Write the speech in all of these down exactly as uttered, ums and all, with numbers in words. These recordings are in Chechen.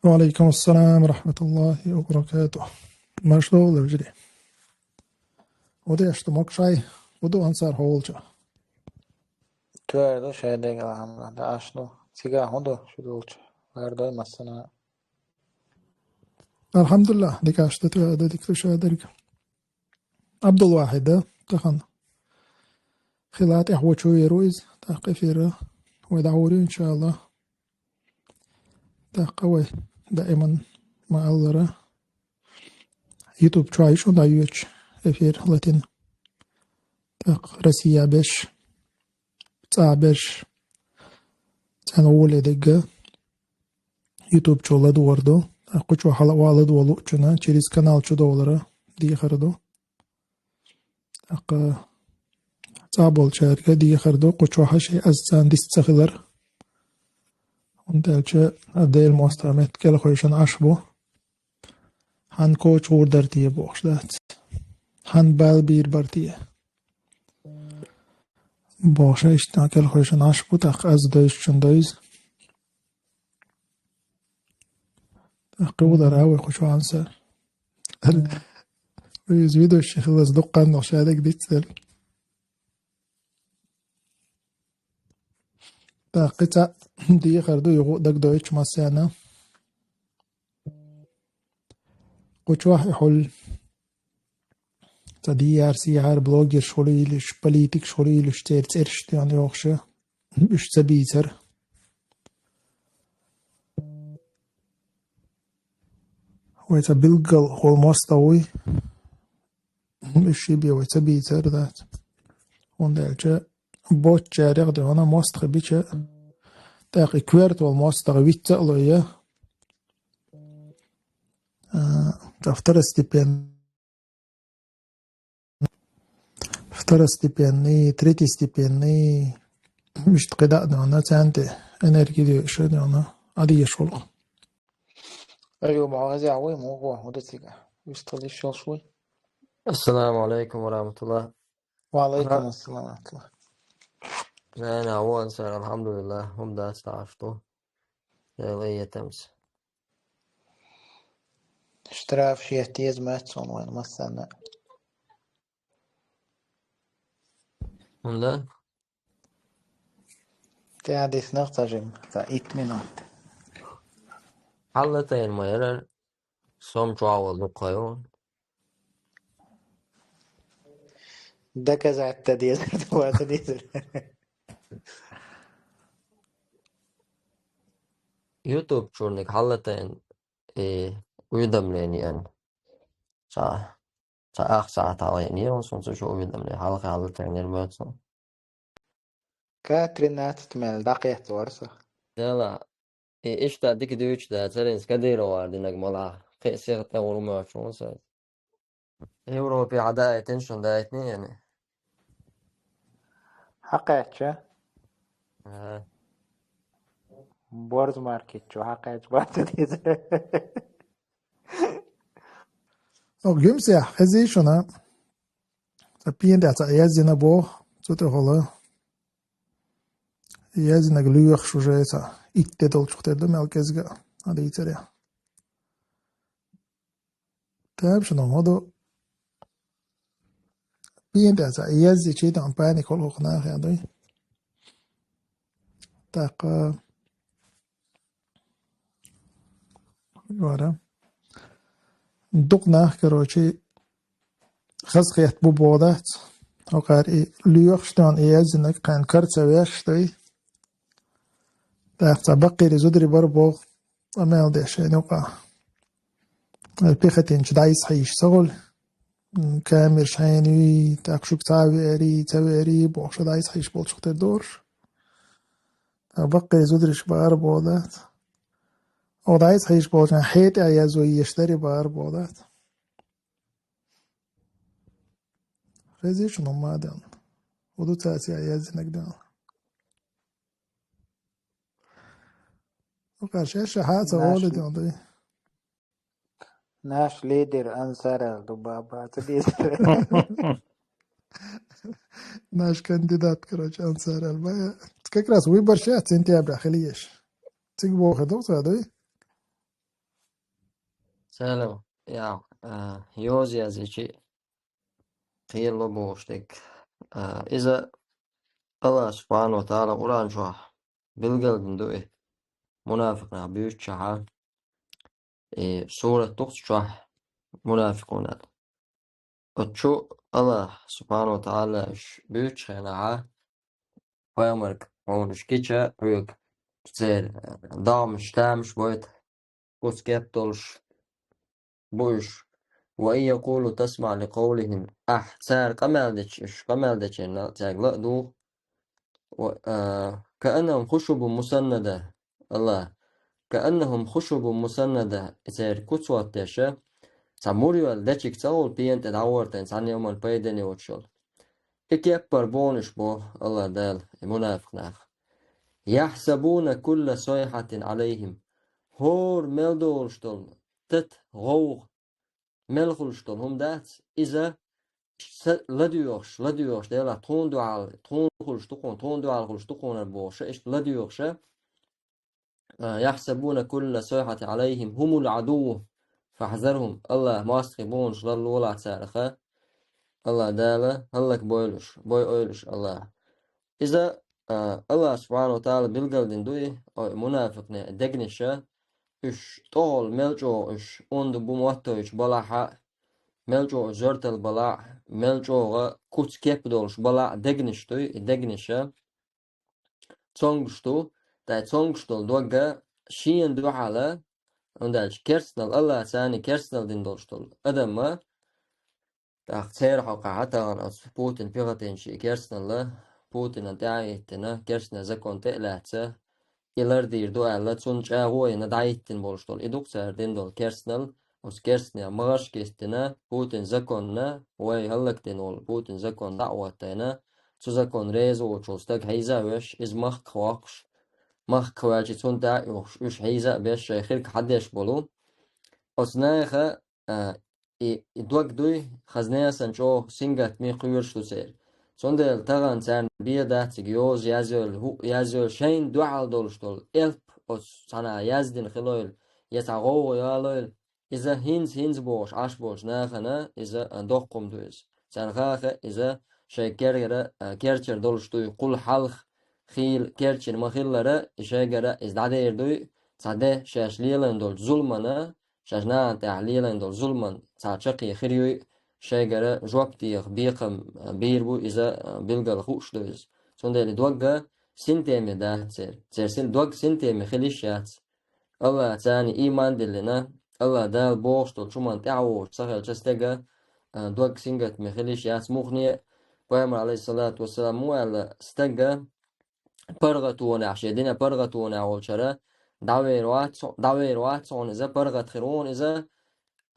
Ва алейкум ассалам ва рахматуллахи ва баракатух. Марш догӀу, вежарий. ХӀу деш ду, могушай? ХӀу ду, Ансар, хьолча? Твердо шайдег, алхьамдулиллах, да аш ду. Цига хӀу ду, шу долча? Твердо массана. Алхьамдулиллах, дика аш ду, твердо, дика ду шайдерг. Абдулвахьид, тахан хила тӀехвачу еру из, тӀаккха эфира вай дӀагӀур ю, иншааллах. ТӀаккха вай даиман ма аллара, YouTube чу йиш ю дӀайоьдуш эфир латин. ТӀаккха Россия беш, цӀа беш, цӀена воле дегга YouTube чу ладувгӀар ду. ТӀаккха кху чу хьала а ладувгӀа луучунна через канал чу довлара дехар ду. ТӀаккха цӀа болчаьрга дехар ду, кху чохь а шен аз царна дист ца хилар. ХӀунда аьлча Дела мостагӀа метта кӀелхойшан Ӏаш бу. Хьан коча гӀур дара те бохуш дац. Хьан бала бийр бара те бохуш, иштта кӀелхойшан Ӏаш бу, тӀаккха аз дойзучун дойза. ТӀаккха ву дара вай кху чохь Ансар. Вай иза видош хилаза дуккханнах шадерг дицделла. ТӀаккха кхин цхьа дехар ду, юха а дагадойтуш массарна. Кху чохь и хьул цхьа дехар, сехьар, блогерш хуьлийла уьш, политикаш хуьлийла уьш, церан цӀераш тӀехь йохуш, уьш ца бийцар. Вай цхьа билггал хуьлу мостагӀа вуй, уьш ши бен вай ца бийцар дац. ХӀунда аьлча боцчарех а дуьхьал мостагӀий бича, тӀаккха и коьрта волу мостагӀа вицца а лой, а, цхьа второстепенный, второстепенный, третьестепенный, иштта кхидӀа а дуьхьал, царна тӀе энерги доьшуш а дуьхьал, Ӏа дезаш волу. Аюб, хьо хезехь вуй, муха ву, хӀун ду цига? Вистхила йиш йолуш вуй? Ассаламу алейкум ва рахматуллах. Ва алейкум ассалам ва рахматуллах. Зайна, вон сар, алхьамдулиллах, хӀума дац, тӀаккха ду. Дела этамца. Штраф шех теза мац суна вайн массарна. ХӀунда? ТӀаьхьа диснах ца жима, ца итт минут. Хьалла тайна ма яра, сом чохь волу дукха ю. Доказать дан дезар, дан дезар. YouTube чурниг хьалла тайна, э, уведомление. Ца, ца ах сахьат хьалха яйнера, суна цу чу уведомление. Хьалха хьалла тайнера боьрцу. К тринадцать мел дӀакхетта вара со. Дела, и иштта дика дуьйцуш дацара, иза Кадырова динарг малахь, кхин а сиха тӀе гӀур моьттуш ву со. Европе хьан даийтина, шуна даийтиний яни? Хьакхаьчча? Ага. Борз маркет чу хьакхаьчча бац деза. О, гуьмсехь, хезий шуна? Цхьа пен тӀехь цхьа яздина боху, цу тӀехула. Яздинарг лоьхуш уже цхьа итт де долчух тера ду мел кӀезга а, хьан дийцарехь. Тамашийна хӀун ду? Пен тӀехь цхьа яздича, тахана паника хуьлу хӀокху нахехь дуй. ТӀаккха вара. Дукха нах, короче, хазахетта бу боху дац. ХӀокхара и лоьхуш тӀехь и яздинарг кхарна кара ца веш дуй. ТӀаккха цхьа баккхийра зударий бара боху, цкъа мел деш шайна юкъахь. Пехотинчу дӀасахьийша ца хуьлу. М, камераш хьенан юй, тӀаккха шуьга цхьа а веарий, ца веарий, бохуш дӀасахьийша болчух тера дора уьш. ТӀаккха баккхийра зударий бара боху дац. Оха дӀасахьийша болчарна хье тӀехь язъян езаш дарий бара боху дац. Хезий шуна хӀума а дан? ХӀун ду цаьрца яздинарг дан? Ну, кхаьчча, ша хьа а ца волу дан дуй. Наш лидер Ансар аьлла ду, баба, ца дезара. Наш кандидат, короче, Ансар аьлла. Как раз выбораш яц сентября хила еш. Цига боху ду ца дуй? Салам. Я, а, йоза язъечи кхерало бохуш дерг. А, иза Аллах субхьанаху ва тагӀала Къуръан чохь билгалдина ду и мунафикъ нах буьйцучохь. И сурат ду-кх цу чохь, Мунафикъун аьлла. Оцу чу Аллах субхьанаху ва тагӀала уьш буьйцучу хенахь, пайхамарга хьуна уьш гича, хьоьга церан догӀмаш, тамаш бойта, куц-кеп долуш бу уьш. «Ва ин якъулу тасмаӀ ли къавлихим». Ахь цара къамел дечу, уьш къамел дечу хенахь цаьрга ла а дугӀу. Ва, а, «кааннахум хушубун мусаннада». Аллах: «кааннахум хушубун мусаннада», и церан куц хӀоттаеша, цхьа мур йолу дечиг ца хуьлу, пена тӀе дӀагӀортайна, цхьанна а хӀуманна пайдана йоцуш йолу. И кеппара бохуш бу Аллах Дала и мунафикъ нах. «Яхьсабуна кулла сайхьатин Ӏалайхим». ХӀора мел долуш долу тата, гӀовгӀа, мел хуьлуш долу хӀума дац, иза са-, ладоьгӀуш, ладоьгӀуш, Дела, тхуна дуьхьал, тхуна хуьлуш ду тхуна, тхуна дуьхьал хуьлуш ду тхуна бохуша, иштта ладоьгӀуша. А, «яхьсабуна кулла сайхьатин Ӏалайхим хӀумул Ӏадувву фахьзархум». Аллах мостагӀий бохуш ларлолахь цараха. Аллах Дала хӀаллакбойла уьш, бойъойла уьш Аллаха. Иза, а, Аллах субхьанаху ва тагӀала билгалдина ду и, ой, мунафикъне дегнаша, уьш тӀехула мел чӀогӀа уьш онда бу моттуьйтуш балахь а, мел чӀогӀа уьш зортал балахь а, мел чӀогӀа куц-кеп долуш балахь а дегнаш ду и, и дегнаша цомгуш ду, ткъа и цомгуш долу догга шена дуьхьала, хӀунда аьлча керстанал Аллах царна керстанал дина долуш долу адамма, тӀаккха церан хьокъехь тахана оцу Путин пехотинчий керстаналла, Путинан тӀе а хӀиттина, керстанан закон тӀе а лаьцна, и лардийр ду аьлла, цунна чӀагӀо а йина дӀахӀиттина болуш долу. И ду-кх цара дина долу керстанал, оцу керстанех магӀарш а гиттина, Путин законна, вай хӀаллакдина волу Путин закон дӀа а хӀоттайна, цу закон реза воцуш волу стаг хьийза а веш, иза махках воккхуш, махках ваьлча цунна тӀе а юхуш, уьш хьийза а беш, шайн хирг хьан деш болу. Оцу наха, а, и, и дог дуй, хазна а санна чӀогӀа сингаттаме кхоьруш ду церан. Цундела тахана царна бен дац цига йоза язйойла, хӀуъа язйойла, шайна дуьхьал долуш долу элп оцу цхьана яздина хилойла, я цхьа гӀовгӀа ялойла, иза хӀинца-хӀинца бохуш Ӏаш болчу нахана иза, а, доккха хӀума ду иза. Царна хаьа иза шайн кергара, а, керчара долуш дуй, кхул хьалха хийла керчина ма-хиллара, и шайгара иза дӀадер дуй, цхьа де шаьш лелийна долчу зуламана, шаьш нахана тӀехь лелийна долу зуламан цхьа чаккхе хир юй, шайгара жоп деха бекхам, а, бийр бу иза, а, билггал хууш ду иза. Цундела и догга синтеме дац церан. Церан син-, догга синтеме хила йиш яц. Аллах царна ийман диллина, Аллах Дала бохуш долчу хӀуманна тӀаьхьавогӀуш ца хилча стага, а, догга сингаттаме хила йиш яц. Муххале а, Пайхамар, алейхиссалату вассалам, ма аьлла, стага паргӀатонехь, шен дина паргӀатонехь волчара, дӀавер вац, дӀавер вац хьуна иза, паргӀат хир ву хьуна иза,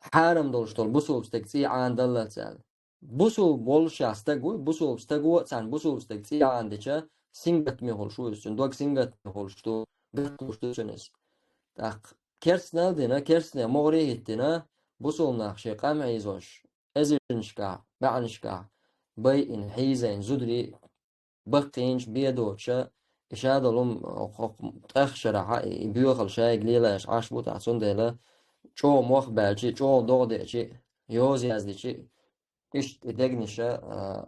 хьарам долуш долу бусулба стеган цӀий Ӏанадаллалц аьлла. Бусулба воллушехь стаг вуй, бусулба стаго а цхьана бусулба стеган цӀий Ӏанадича, сингаттаме хуьлуш ву иза, цуьнан дог сингаттаме хуьлуш ду, гатдуьйш ду цуьнан иза. ТӀаккха керстанал а дина, керстанех могӀаре а хӀиттина, бусулба нах шен къам хьийзош, эзарнашкахь, бӀаьннашкахь байина, хьийзайна зударий, баккхийнаш, бен доцуша, и ша долу хӀума, хӀокху ткъех шарахь и, и боьхалла шайга лелош Ӏаш бу, тӀаккха цундела чӀогӀа мох баьлчи, чӀогӀа догӀа деачи, йоза яздичи, иштта и дегнаша, а,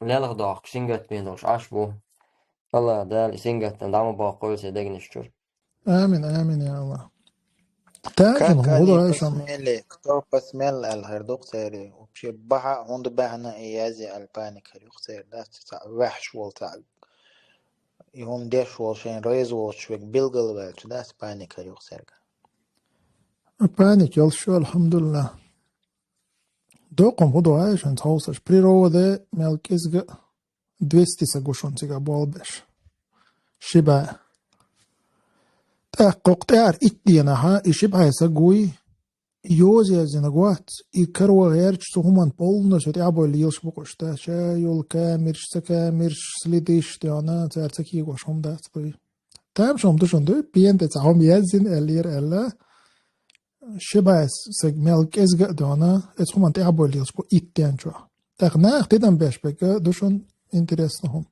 лелха дохкуш, сингаттаме долуш Ӏаш бу. Аллах Дала и сингаттам дӀа ма боккхойла церан дегнаш чуьра. Амин, амин, я Аллах. Как они посмели, кто посмел аьлла хир ду-кх церан. Вообще бахьа а хӀунда баьхна и язъе аьлла паника хир ю-кх церан, дац, цхьа ваьхьаш волу, цхьа и хӀума деш волу, шайн реза воцуш верг билгалваьлча, дац, паника хир ю-кх цаьрга. Паника йолуш ю, алхьамдулиллах. Доккха хӀума хӀун ду аьлча, шайн цхьовсаш, природа мел кӀезга а двести саг ву шуна цигахь болх беш. Ши бӀе. ТӀаккха кху тӀаьхьара итт дийнахьа и ши бӀе саг вуй, йоза яздинарг вац, и каро гӀерташ цу хӀуманна полностью тӀаьхьабойла лелаш бу-кх уьш, да, ша йолу камераш, ца камераш, следиш а доьгӀна, цара ца кегош хӀума дац бай. Тамашийна хӀума ду шуна дуй, пена тӀе цхьа хӀума яздина аьллера аьлла, ши бӀе саг мел кӀезга а доьгӀна, оцу хӀуманна тӀаьхьабойла лелаш бу итт ден чохь. ТӀаккха наха тидам беш берг а ду шуна интересно хӀума.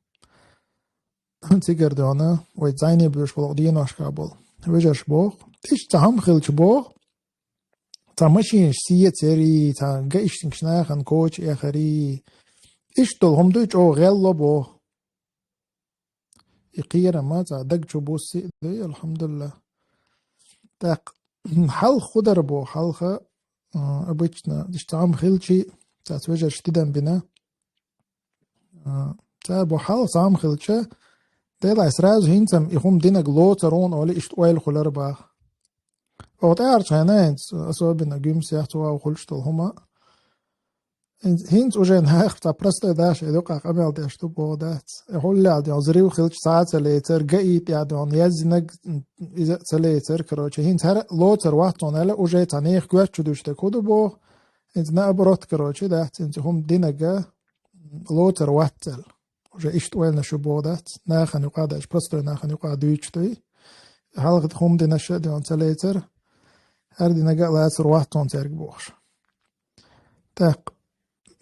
Цигара доьгӀна, вай зӀене боьдуш болу деношкахь болу вежарша боху. Иштта цхьа хӀума хилча боху, Цхьа машинаш сецари, цхьа гаишникаш нахана коча эхари. Иштта долу хӀума дуй чӀогӀа гӀелло боху. И кхерам а цхьа даг чу бусси а дуй, алхьамдулиллах. ТӀаккха хьалха хӀун дара боху, хьалха, а, обычно, иштта цхьа хӀума хилчи, цхьацца вежарша тидам бина. А, цара бу хьал сам хилча, делахь сразу хӀинца-м и хӀума динарг лоцур ву олий, иштта ойла хуьлура баха. Оха тӀаьхьарчу хенахь хӀинца, особенно Гуьмсехь цу вахана хуьлуш долу хӀума. ХӀинца, хӀинца уже нах цхьа простой даш, и дукха къамел деш ду боху дац. И хӀуллехь ден взрыв хилча цхьа а ца лецар, гаий тӀехь ден яздинарг иза а ца лецар, короче. ХӀинца хӀара а лоцур вац цунна аьлла, уже цхьа нехан коьрта чу дуьсуш дерг хӀун ду боху. ХӀинца наоборот, короче, дац, хӀинца хӀума динарг лоцур вац аьлла. Уже иштта ойланаш ю боху дац. Нахана юкъа а даьлча, простой нахана юкъа а дуьйцуш дуй. Хьалха хӀума динарш а ден ца лецар, хӀара динарг а лацур вац цунна цаьрга бохуш. ТӀаккха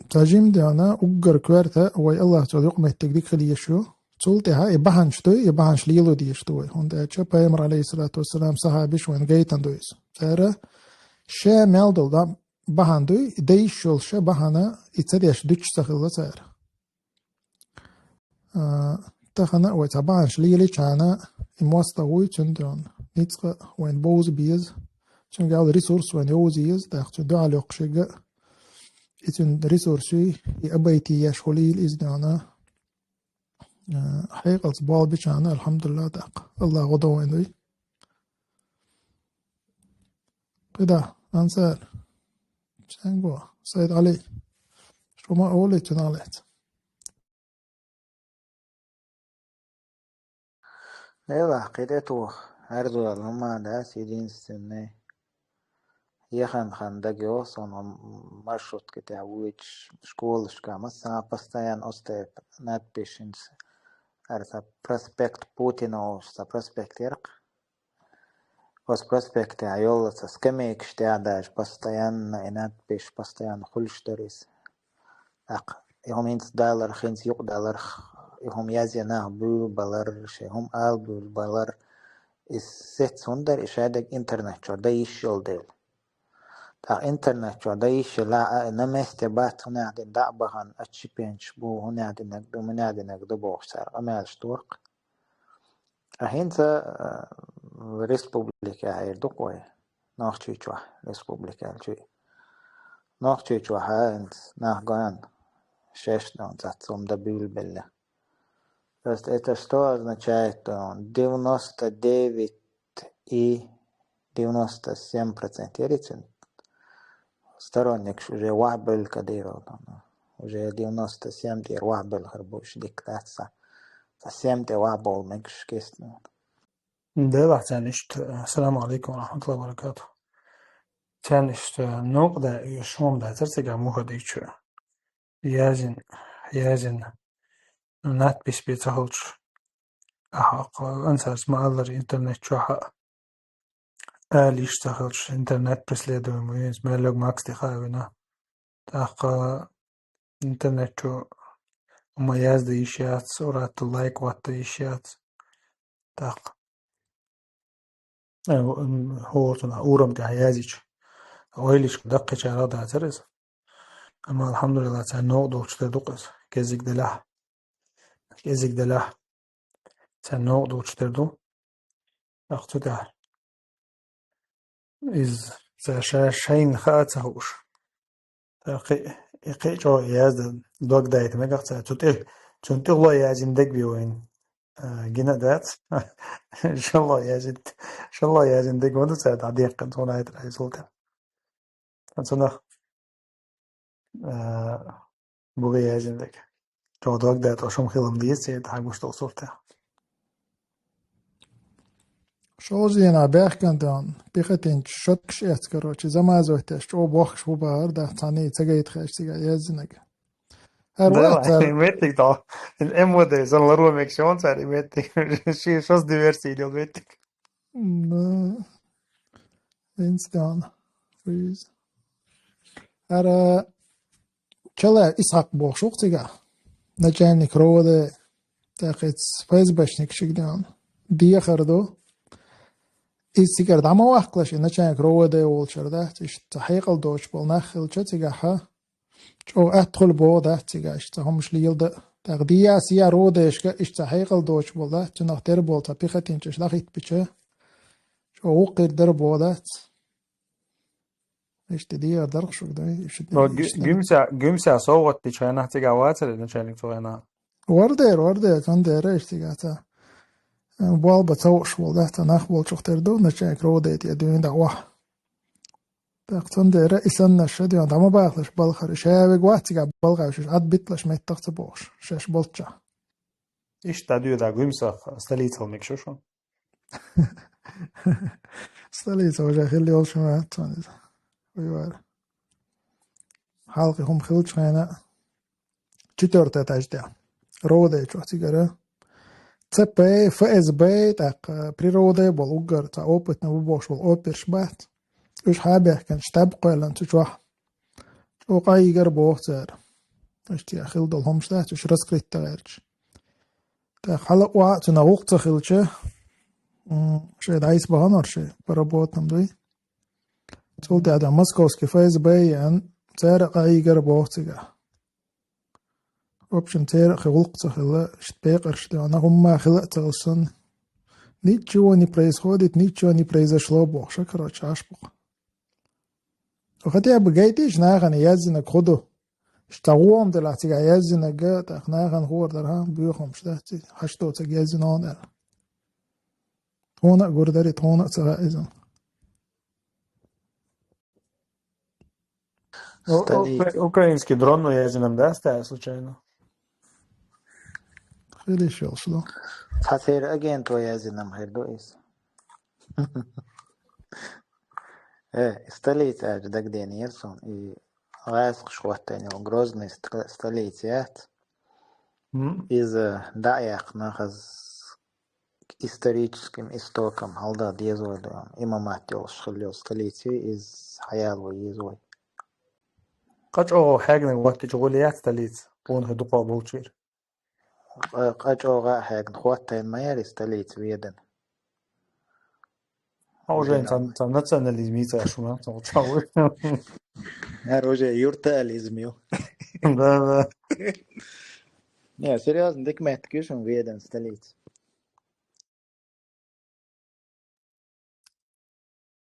цхьа жима ден уггар коьрта вай Аллахьца юкъаметтиг дика хила езаш ю. Цул тӀаьхьа и бахьанаш дуй, и бахьанаш лело дезаш ду вай. ХӀунда аьлча Пайхамар, алейхиссалату вассалам, сахьабаш вайна гайтина ду иза. Цара ша мел долу бахьана дуй, и дайш йолу ша бахьана, и ца деш дуьтуш ца хилла цара. А, тахана а вай цхьа бахьанаш леличхьана, и мостагӀа вуй цуьнан дуьхьа. Ницкъ а вайна бовза беза. Цуьнга аьлла ресурс вайна йовза еза, тӀаккха цуьнан дуьхьал йоккхуш ерг а. И цуьнан ресурс юй, и обойти еш хуьлийла иза дуьхьа. А, хьекъалца болх бичхьана, алхьамдулиллах, тӀаккха. Аллах гӀо до вайна дуй. КхидӀа, Ансар. Чанго, Сайд Али. Шу ма олий цуьнах лаьцна. Эла, кхидӀа ту, хӀара зуьйла ма дац, единственный. Яхан хан дагайо, суна маршрутка тӀехь вуьйцуш школашка, массанхьа постоянно остаьа надписьш хӀинца. ХӀара сан проспект Путина олуш сан проспект яра-кх. Оцу проспекте йолу сан скамейкаш тӀехь даже постоянно и надписьш постоянно хуьлуш дара иза. ТӀаккха и хӀума хӀинца даларх, хӀинца юкъадаларх, и хӀума язъян нах буьйлабалар, шайн хӀума алабуьйлабалар, и сецца хӀунда дара, и шадерг интернет чохь дан йиш йолу дела. ТӀаккха интернет чохь дан йиш елахь а, на месте бац, хӀунда аьлла дӀа а бахана, отщепенчаш бу, хӀунда аьлла динарг ду, муьнан динарг ду бохуш цара къамелаш дора-кх. Ткъа хӀинца, а, республика хьайр ду-кх вай, Нохчийчохь, республика аьлчи. Нохчийчохь а хӀинца нах гоьн шаьш дон цац хӀума дан буьйлабелла. То есть это что означает, э, девяносто девять и девяносто семь процент яри цуьнан сторонникаш уже вахьбевлла Кадыровна. Уже девяносто семь тӀера вахьбевлла хир бу уьш, дика дац сан. Сан семь тӀе вахьбовла мегаш кестнан. Делахь царна иштта, ассаламу алейкум ва рахматуллахи ва баракатух. Царна иштта новкъа даьлла, шуна дацара цигахь мухӀадичу. Язйина, язйина надпись бен ца хилча, ахьа, Ансарс ма-аллара, интернет чохь а ала йиш ца хилча, интернет преследуемый вина, мел йолу Макс тӀе хаийна. ТӀаккха интернет чу хӀума яздан йиш яц, уьттазза лайк хӀотта йиш яц. ТӀаккха, э, хӀора цунах урам тӀехь язйича, ойла йича даккхийчарах дацара иза. Амма, алхьамдулиллах, царна новкъа долчу тера ду-кх иза, кӀезиг делахь. КӀезиг делахь. Царна новкъа долчу тера ду. ТӀаккха цу тӀехь иза ца ша-, шайна хаа ца хууш. Ткъа кхин, и кхин чӀогӀа яздан дог дайта мегаш ца. Цу тӀе, цунна тӀехула язйина дерг бен вайна, а, гина дац. Шалла язйина, шалла язйина дерг ван ду цара дӀадеккхина, цунах хьайта результат. Цунах, а, буга язйина дерг. ЧӀогӀа дог дайта, шуна хилам деза, церан хьан гуш долу суртах. ШолгӀа дийнахь баьхкина дон, пехотинчу шоткаш эцна, короче, замазывать деш, чӀогӀа бохкуш бу бахара, даха цхьаьний ца гайта хеш цигахь язйинарг. ХӀара вац цара. И меттиг то, МВД, сан ларо мегаш ю цара и меттиг. Ши шозза диверсий дел меттиг. Да. Инстаграм. Freeze. ХӀара Чалаев Исхьакъ бохуш ву-кх цигахь. Начальник РОВД, тӀаккха ФСБшник шига ден дехар ду. Иза цигара дӀа ма ваккхалаш, и начальник РОВД волчара дац, иштта цхьа хьекъал доцуш болу нах хилча цигахьа, чӀогӀа атта хуьлу боху дац цигахь, иштта цхьа хӀумаш леладан. ТӀаккха дӀа а РОВДшка иштта цхьа хьекъал доцуш болу дац, цунах тера болу цхьа пехотинцаш дӀахӀиттича, чӀогӀа гӀуллакх хир дара боху дац. Иштта дехар дарх шуьга дай, иштта Но дай, Гю-, иштта дай. Гуьмса, Гуьмса совгӀат дича хьайнах цигахь вацара начальник цу хенахь? Вардер, вардер, цундела иштта цигахь ца. Э, болба ца вуш волу, да, ца нах болчух тера ду, начальник РОВД тӀе дуьйна дӀа охьа. ТӀаккха цундела и саннаш ша дуьйна дӀа ма бахалаш балхара, ша вега вац цигахь балхара, шуьш Ӏад битталаш меттах ца бохуш, шаьш болччахь. Иштта дӀадоьду Гуьмсах столицал мегаш шу? Столица уже хилла йолуш ма вац цунна иза. Вуй вара. Хьалхи хӀума хилчу хенахь четвёртый этаж тӀехь. РОВД чохь цигара. ЦП, ФСБ, тӀаккха при РОВД болу уггар цхьа опытный ву бохуш болу оперш бац. Уьш хьабаьхкина штаб кхоьллина цу чохь. ЧӀогӀа къайгара боху цара. Иштта хилла долу хӀумаш дац, уьш раскрыть дан гӀерташ. ТӀаккха хьала а охьа а цунах гӀуллакх ца хилча, м, шайн дӀайса баханор шайн, поработанам дуй. Цул тӀаьхьа московский ФСБ еана, цара а къайгара боху цигахь. В общем, церан а хи гӀуллакх ца хилла, иштта пекъарш дуьйна, хӀумма хила а ца хилла санна. Ничего не происходит, ничего не произошло бохуш, короче, Ӏаш бу-кх. Хотя бы гайтича нахана яздинарг хӀун ду? Иштта гӀо-м делахь цигахь яздинарг, тӀаккха нахана хуур дара, хьан, боьха хӀумаш дац иза, хьашт доцург яздина хьуна аьлла. Тхуна а гур дарий, тхуна а ца хаьа иза. О, о, Столица. Украинский дрон но яздина-м дац тӀехь случайно? Хила йиш йолуш ду. Цхьа церан агенто яздина-м хир ду иза. Э, столица аьлча дагадеанера суна. И гӀаскхаша хӀоттийна йолу Грозный ст-, столица яц. М? Иза дӀа а яьккхина хаза историческим истокам хьалда дезой ду, имамат йолуш хилла йолу столица, иза хьаяло езой. Къа чӀогӀа хьегна хӀоттича гӀуллакх яц столица, къонахий дукхох болчуьра. Къа, къа чӀогӀа а хьегна хӀоттийна ма яра и столица Ведана. Хьо уже Ведана. Цан, цан национализм йийца шуна, цан чӀогӀа. Яра уже юртализм ю. Да, да. Не, серьёзно, дика меттиг ю шуна Ведана столица.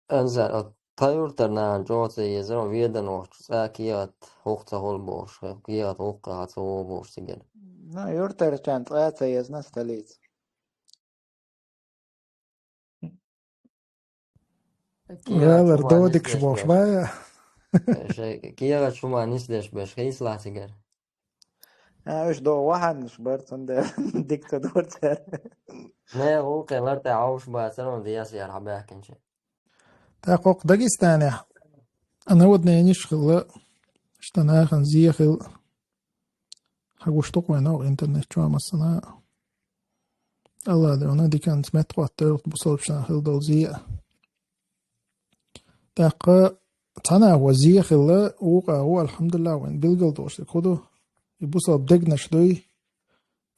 Анзар, а тхан юьртара нахана чӀогӀа ца езара, Ведана вахча цкъа кехат хӀокху ца хуьлу бохуш, кехат хӀокху ца вогӀу бохуш цигара. Ну, юьртарчарна цкъа ца езна столица. ГӀалара додикаш бохуш баьхкина. Шайн кехат шуна нисдеш берш хийцалахь цигара. А, уьш догӀу вахьаннаш бара, цундела дика ца дора цара. Не, гӀуллакхе лар тӀе хьовш бацара, ван деза яра хьан баьхкинчи. ТӀаккха хӀокху Дагестанехь наводненеш хилла, иштта нахана зе хилла. Хьан гуш ду-кх вайна хӀокху интернет чохь массана а. Алла дуьйна диканца меттахӀоттайо бусалбачарна хилла долу зе а. ТӀаккха цхьана а ван зе хилла, вукъа а ву, алхьамдулиллахӀ, вайн билгал долуш дерг хӀун ду? И бусалба дегнаш дуй,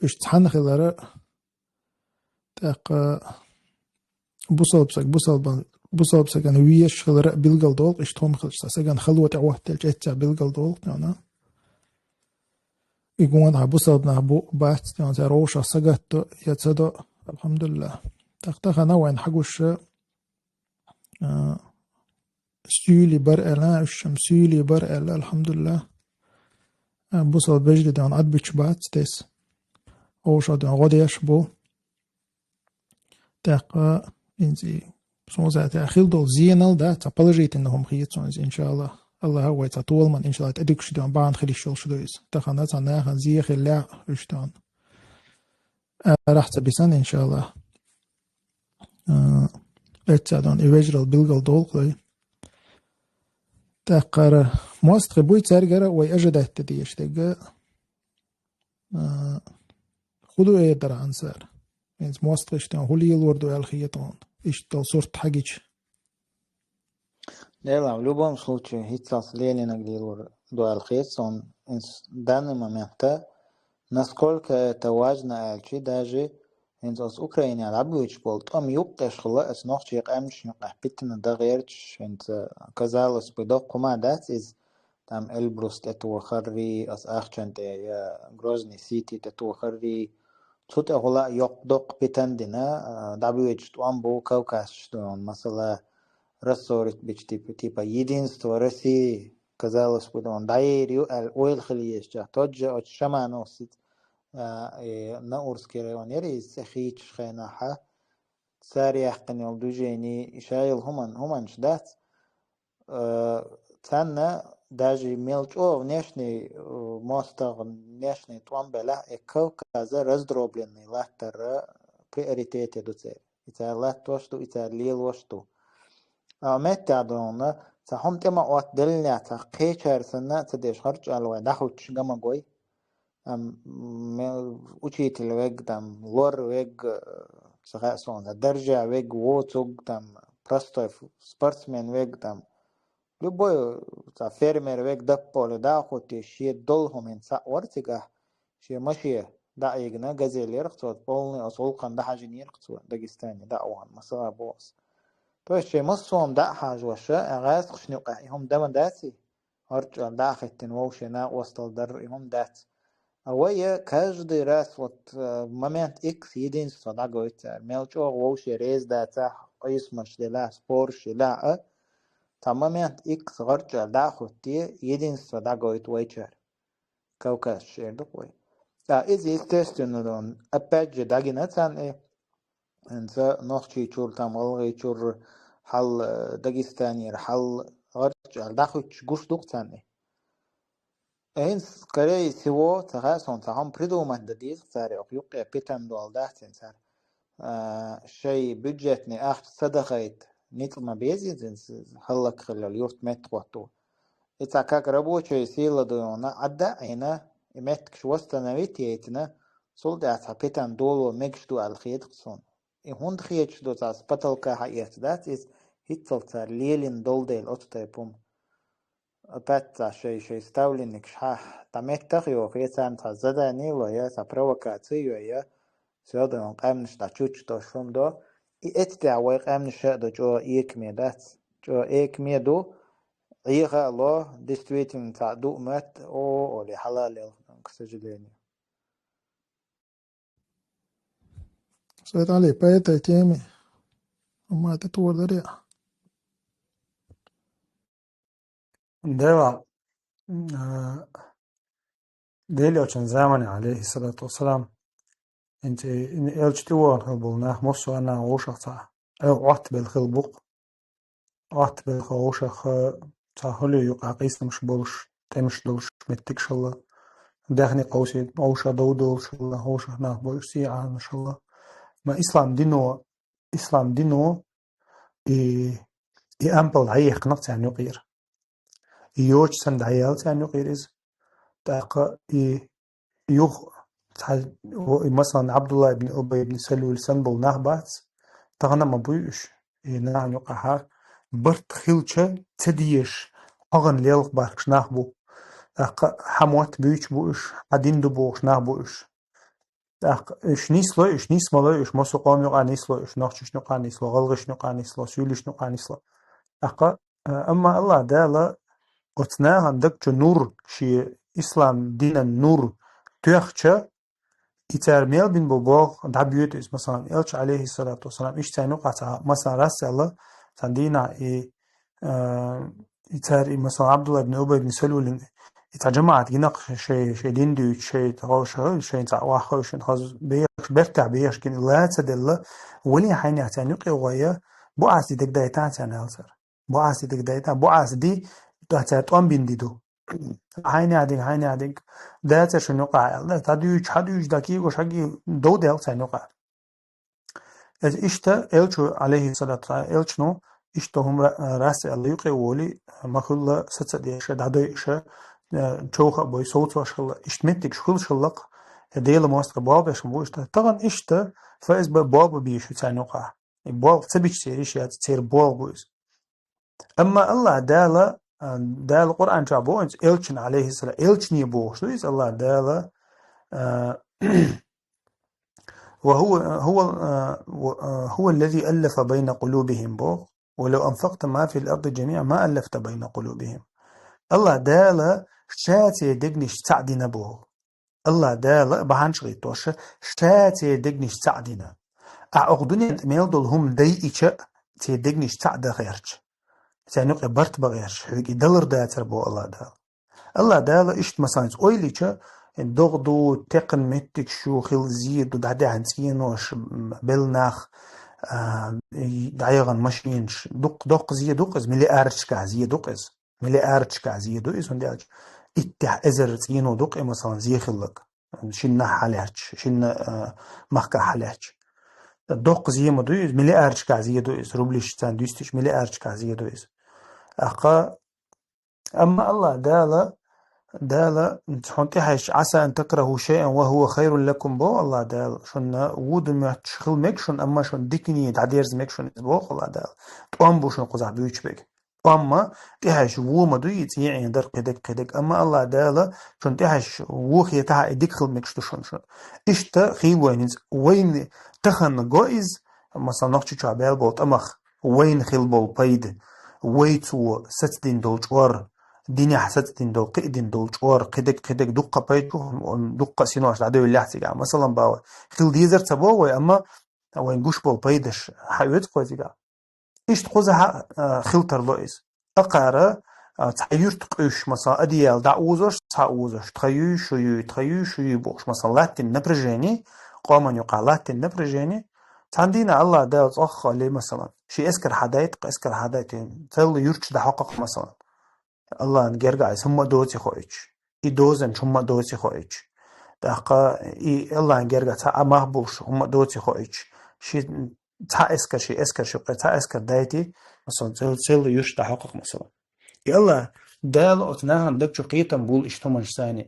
уьш цхьана хилара. ТӀаккха бусалба саг, бусалбан, бусалба сагана везаш хилара а билгал долу, иштта хӀума хилча, цхьа сагана хало тӀехӀоттаелча, эццехь билгал долу, тӀена. И гонахьа бусалба нах бу, бац, тӀена, цара вовшах сагатдо, я ца до, алхьамдулиллахӀ. ТӀаккха тахана вайн хьан гуш, а, суьйли бара аьлла, уьш-м суьйли бара аьлла, алхьамдулиллахӀ. А, бусалба вежарий, тӀена, Ӏад буьтуш бац тес. Вовшах, тӀена, гӀо деш бу. ТӀаккха, хӀинца и, суна зӀе, тӀе хила долу зенал, да, цхьа положительный хӀума хета суна иза, иншаллахӀ. АллахӀа вай цхьа толаман, иншаллахӀ, тӀедуьгуш, тӀена, бахьана хила йиш йолуш ду иза. Тахана цхьа нахана зе хиллехь, уьш, тӀена, арахь ца бисана, иншаллахӀ. А, эццехь, тӀена, и вежарал билгал долу-кх вай. ТӀаккха мостагӀий буй цаьргара вай ожидать дан дезаш дерг, а, хӀун ду эр дара хьуна цара? ХӀинца мостагӀаша, тӀена, хӀун лелор ду аьлла хета хьуна, иштта долу сурт хьан гича? Делахь, в любом случае, хӀинццалц лелийнарг лелор ду аьлла хета суна, хӀинца данный момента, насколько это важно аьлчи, даже ХӀинца оцу Украинехь дӀабоьдуш болу тӀом юккъеш хилла, оцу нохчийн къаьмнашна юкъахь питана дан гӀерташ, хӀинца, казалось бы, доккха хӀума дац иза, там Эльбрус тӀетохаррий, оцу ахчанна тӀе я Грозный Сити тӀетохаррий, цу тӀехула а йоккха доккха питана дина, а, дӀабоьдуш тӀом бу Кавказчу дуьненна, масала, рассорить бича, типа, типа, единство России, казалось бы, дуьненна дӀаер ю аьлла ойла хила езачех, тӀаккха оцу Шамановс, а, и Наурский район яра иза цӀе хийцачу хенахь, цара яьккхина йолу движение, и ша йолу хӀуман-, хӀуманаш дац. Э, царна даже мел чӀогӀа внешний, э, мостагӀа внешний тӀом белахь, и Кавказа раздробленный латтар приоритете ду церан. И цара латтош ду, и цара лелош ду. А меттехь дуьненна, цхьа хӀума тӀе ма Ӏоттаделлинехь, цхьа кхечара санна а ца деш, гӀарчӀ аьлла вай дӀахӀуттуш ган ма гой. Там, м, учитель вег, там, лор вег, э, ца хаьа суна, даржа вег, воцуг, там, простой ф-, спортсмен вег, там, любой, э, ца фермер вег, дапполе дӀа а хӀуттий, шен долу хӀуманца схьа а вара цигахь, шен машен дӀа а йигна, газель ярах цо, полный оцу гӀуллакхана дӀахьажийнарах цо, Дагестане дӀа а вахана, масала боху ас. То есть шен массо а хӀума дӀа а хьажош, а гӀазкхашна юкъахь и хӀума дан ма даций? ГӀарчӀ аьлла дӀа а хӀиттина вовшийн накъосталла дарра и хӀума дац. А вай каждый раз вот, э, момент икс единство дӀагойту цара. Мел чӀогӀа вовшийн реза дацахь, къийсамаш делахь, спорш елахь а, цхьа момент икс гӀарчӀ аьлла дӀа а хӀуттий, единство дӀагойту вайчара. Кавказчу эр ду-кх вай. А иза, естественно, дон, опять же, дӀагина царна и, хӀинца Нохчийчуьра, там, ГӀалгӀайчуьра хьал, э, Дагестанера хьал гӀарчӀ аьлла дӀахӀуьттуш гуш ду-кх царна и. ХӀинца, скорее всего, ца хаьа суна, цхьа хӀума придумать дан деза-кх цара, оха юккъе питана долу дац хӀинца цара. А, шайн бюджетный ахча ца дахийта, ницкъ ма беза иза, хӀаллакьхилла йолу юрт меттахӀотто. И цхьа как рабочая сила ду йона, Ӏадда а Ӏийна, и меттигаш восстановить яйтина, цул тӀаьхьа цхьа питана доло мегаш ду аьлла хета-кх суна. И хӀунда хеташ ду, цхьа с потолка хьаэцна дац иза, хӀинццалц цара лелийна долу дела оцу тайпа хӀума. Опять цхьа шайн, шайн ставленникаш хьа дӀаметтах а йоху, я царна цхьа задание ло, я цхьа провокация йо, я всё-таки къаьмнаш дӀа чучча дош хӀума до. И эцтехь вай къаьмнаш а ду чӀогӀа экаме дац. ЧӀогӀа экаме ду, Ӏеха а ло, действительно, цхьа дуу моьтту, о, олий хьала лелха, к сожалению. Сайд Али, по этой теме хӀумма тӀе тӀе тохар дарий? Дела, а, Дела йолчун заманахь, алейхиссалату вассалам, хӀинца и, и элча тӀевогӀуш хилла болу нах массо а нах вовшах цхьа Ӏел Ӏоттабелла хилла бу-кх. Ӏоттабелла хилла вовшах, а, цхьа хӀалле юкъахь къийсамаш болуш, тӀемаш долуш меттигаш хилла. Даьхни кховсий, вовшах дов долуш хилла, вовшах нах болуш сий Ӏамош хилла. Ма ислам дино, ислам дино и, и ампал дӀаяьккхина-кх царна юкъера. И йоча санна дӀаяьлла царна юкъера иза. ТӀаккха и юха цхьа, во-, и, масалан, Абдулла ибн Убай ибн Салул санна болу нах бац, тахана а ма буй уьш. И нахана юкъахьа барт хилча ца дезаш, хьогӀан лелха бархаш нах бу. ТӀаккха хьан мотт буьйцуш бу уьш, хьан дин ду бохуш нах бу уьш. ТӀаккха уьш нислой, уьш нисмалой, уьш массо а къоман юкъа нислой, уьш нохчашна юкъа нисло, гӀалгӀашна юкъа нисло, суьйлишна юкъа нисло. ТӀаккха, а, амма Аллах Дала оцу нахана даг чу нур, шен ислам динан нур тоьхча, и цара мел бина бу боху, дӀабоьду иза, масалан, Элча, алейхиссалату вассалам, иштта царна юкъа цхьа, масалан, расцаьлла, цхьана дийнахь и, а, и цара, и, масалан, Абдулла ибн Убай ибн Салулин, и цхьа жамаӀат гина-кх шай, шай дин дуьйцу, шай тхо-, шай, шайн цхьа ваххой, шайн хаза бехаш, бертахь бехаш гина, ла ца делла, вале хьайнехь царна юкъе гӀой, бу аса ди дагадайтахьа царна аьлла цара. Бу аса ди дагадайтахьа, бу аса ди, цара тӀом бина ди ду. Хьайнехь динг, хьайнехь динг, дацара шуна юкъахь аьлла, дӀадуьйчу, хьадуьйчу, дӀакийгош, хьаги дов делла царна юкъахь. Иза иштта Элчо, алейхиссалату вассалам, Элчано иштта хӀума ра-, расцаьлла юкъе а волий, ма-хуьллу саца а деш, дӀадойуш, э, човха а бой, совцош хилла, иштта меттигаш хуьлуш хилла-кх, э, Делан мостагӀий болх беш бу иштта. Тахана иштта ФСБ болх беш ю царна юкъахь. И болх ца бича церан йиш яц, церан болх бу иза. Амма Аллах Дала, а, Дала Къуръан чохь боху иза, Элчана, алейхиссалам, Элчане бохуш ду иза Аллах Дала, а, وهو هو آه، و- آه، هو الذي ألف بين قلوبهم боху. ولو أنفقت ما في الأرض جميعا ما ألفت بين قلوبهم. Аллах Дала ша церан дегнаш цхьаъ дина боху. Аллах Дала бахьанаш гӀиттош ша церан дегнаш цхьаъ дина. Ахьа оха дуьнен тӀе мел долу хӀума дайича а церан дегнаш цхьаъ дан гӀерташ. Царна юкъе барт бан гӀерташ, хьоьга и далар дацара боху Аллах Дала. Аллах Дала иштта, масалан, ойла йича, догӀа ду, текхна меттигаш ю, хила зе ду, дӀадаьхьна цӀенош, м, белла нах, а, и дӀаяхана машинаш, дукха, доккха зе ду-кх иза, миллиардашкахь зе ду-кх иза. Миллиардашкахь зе ду иза, хӀунда аьлча иттех эзар цӀено ду-кх и, масалан, зе хилларг. Шиннахь хьалаьцча, шинна, а, махкахь хьалаьцча. Доккха зе ма ду иза, миллиардашкахь зе ду иза, рублишца дуьстича, миллиардашкахь зе ду иза. ТӀаккха Амма Аллах Дала, Дала хьуна тӀехьаьжча, عسى أن تكرهوا شيئا وهو خير لكم боху Аллах Дала, шуна ву дан моьттуш хила мега шуна, амма шуна дикане дӀадерза мега шуна иза боху Аллах Дала. ТӀом бу шуна кхузахь буьйцуш берг. Амма тӀехьаьжча ву ма ду и цӀен Ӏен дар кхидерг, кхидерг. Амма Аллах Дала шуна тӀехьаьжча ву хетахь а и дика хила мегаш ду шуна, шуна. Иштта хийла вайна иза, вайна тахана го иза, масала, нохчи чохь баьлла болу тӀамах вайна хила болу пайда, вай цо сацдина долу чкъор, динехь сацдина долу, кхиадина долу чкъор, кхидерг, кхидерг дуккха пайда чу, дуккха а синош дӀадевллехь цигахь. Масалан, бан вай хила дезар ца боху вай, амма вайн гуш болу пайдаш хьаоьцу кхо цигахь. Иштта кхузахь а, а, хила тарло иза. Акхара, а, цхьа юьрт къуьйсуш, масалан, одеял дӀаузош, цхьа узош, тхан юй, шун юй, тхан юй, шун юй бохуш, масалан, латтина напряжение, къоман юкъахь латтина напряжение, цхьана дийнахь Аллах Дала цӀоккха а ле, масалан, ши эскар хьадайта, эскар хьадайта, цхьалла юьрташ дӀахьокху-кх, масалан. Аллахьан гергахь иза хӀумма а доций хоуьйтуш, и дозанчу хӀумма а доций хоуьйтуш. ТӀаккха и Аллахьан гергахь цхьа а мах болуш хӀумма а доций хоуьйтуш. Ши цхьа эскар, ши эскар, ши кхо цхьа эскар дайти, масалан, цхьалла, цхьалла юьрташ дӀахьокху-кх, масалан. И Аллах Дала оцу нахана даг чу кхетам бул иштта хӀуманаш санна.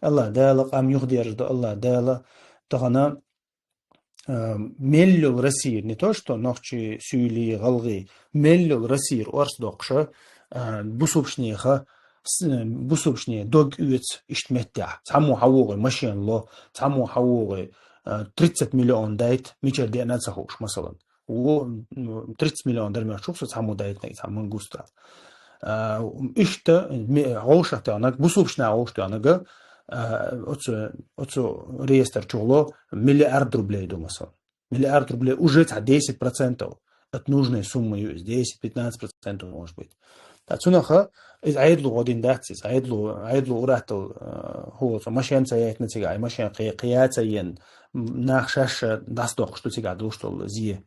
Аллах Дала къам юхадерзадо, Аллах Дала тахана, а, мел йолу Россия, не то что нохчий, суьйлий, гӀалгӀий, мел йолу Россия орца доккхуша, а, бусулбачу неха, с-, бусулбачу нехан дог оьцу иштта меттехь. Цхьаммо хьан вогӀий машина ло, цхьаммо хьан вогӀий, а, тридцать миллион дайта, мичара деана а ца хууш, масалан. Во, ну, тридцать миллион дар моьттуш ву со цхьаммо дайтинарг, цхьа мангуста. А, иштта ме-, гӀовшах тоьхнарг, бусулбачу наха гӀовшах тоьхнарг, а, оцу, оцу реестр чухула миллиард рублей ду, масалан. Миллиард рублей уже цхьа десять процентов от нужной суммы ю иза, десять-пятнадцать процентов, может быть. Ткъа цунаха иза Ӏедало гӀо дина дац иза, Ӏедало, Ӏедало ур-атталла, а, хӀу, цо машен ца яйтина цигахь, машен кхе-, кхия ца йина, м, нах шаьш дӀасадоккхуш ду цигахь долуш долу зе.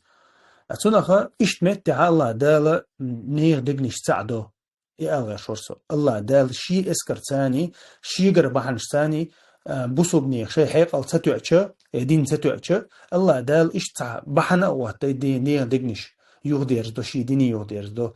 Ткъа цунаха иштта меттехь Аллах Дала нехан дегнаш цхьаъ до. И ала гӀерташ вара со. Аллах Дала шен эскар царний, шегара бахьанаш царний, а, бусулба нехан шайн хьекъал ца тоьъча, э, дин ца тоьъча, Аллах Дала иштта цхьа бахьана а оттадай де-, нехан дегнаш юхадерзадо, шен дине юхадерзадо,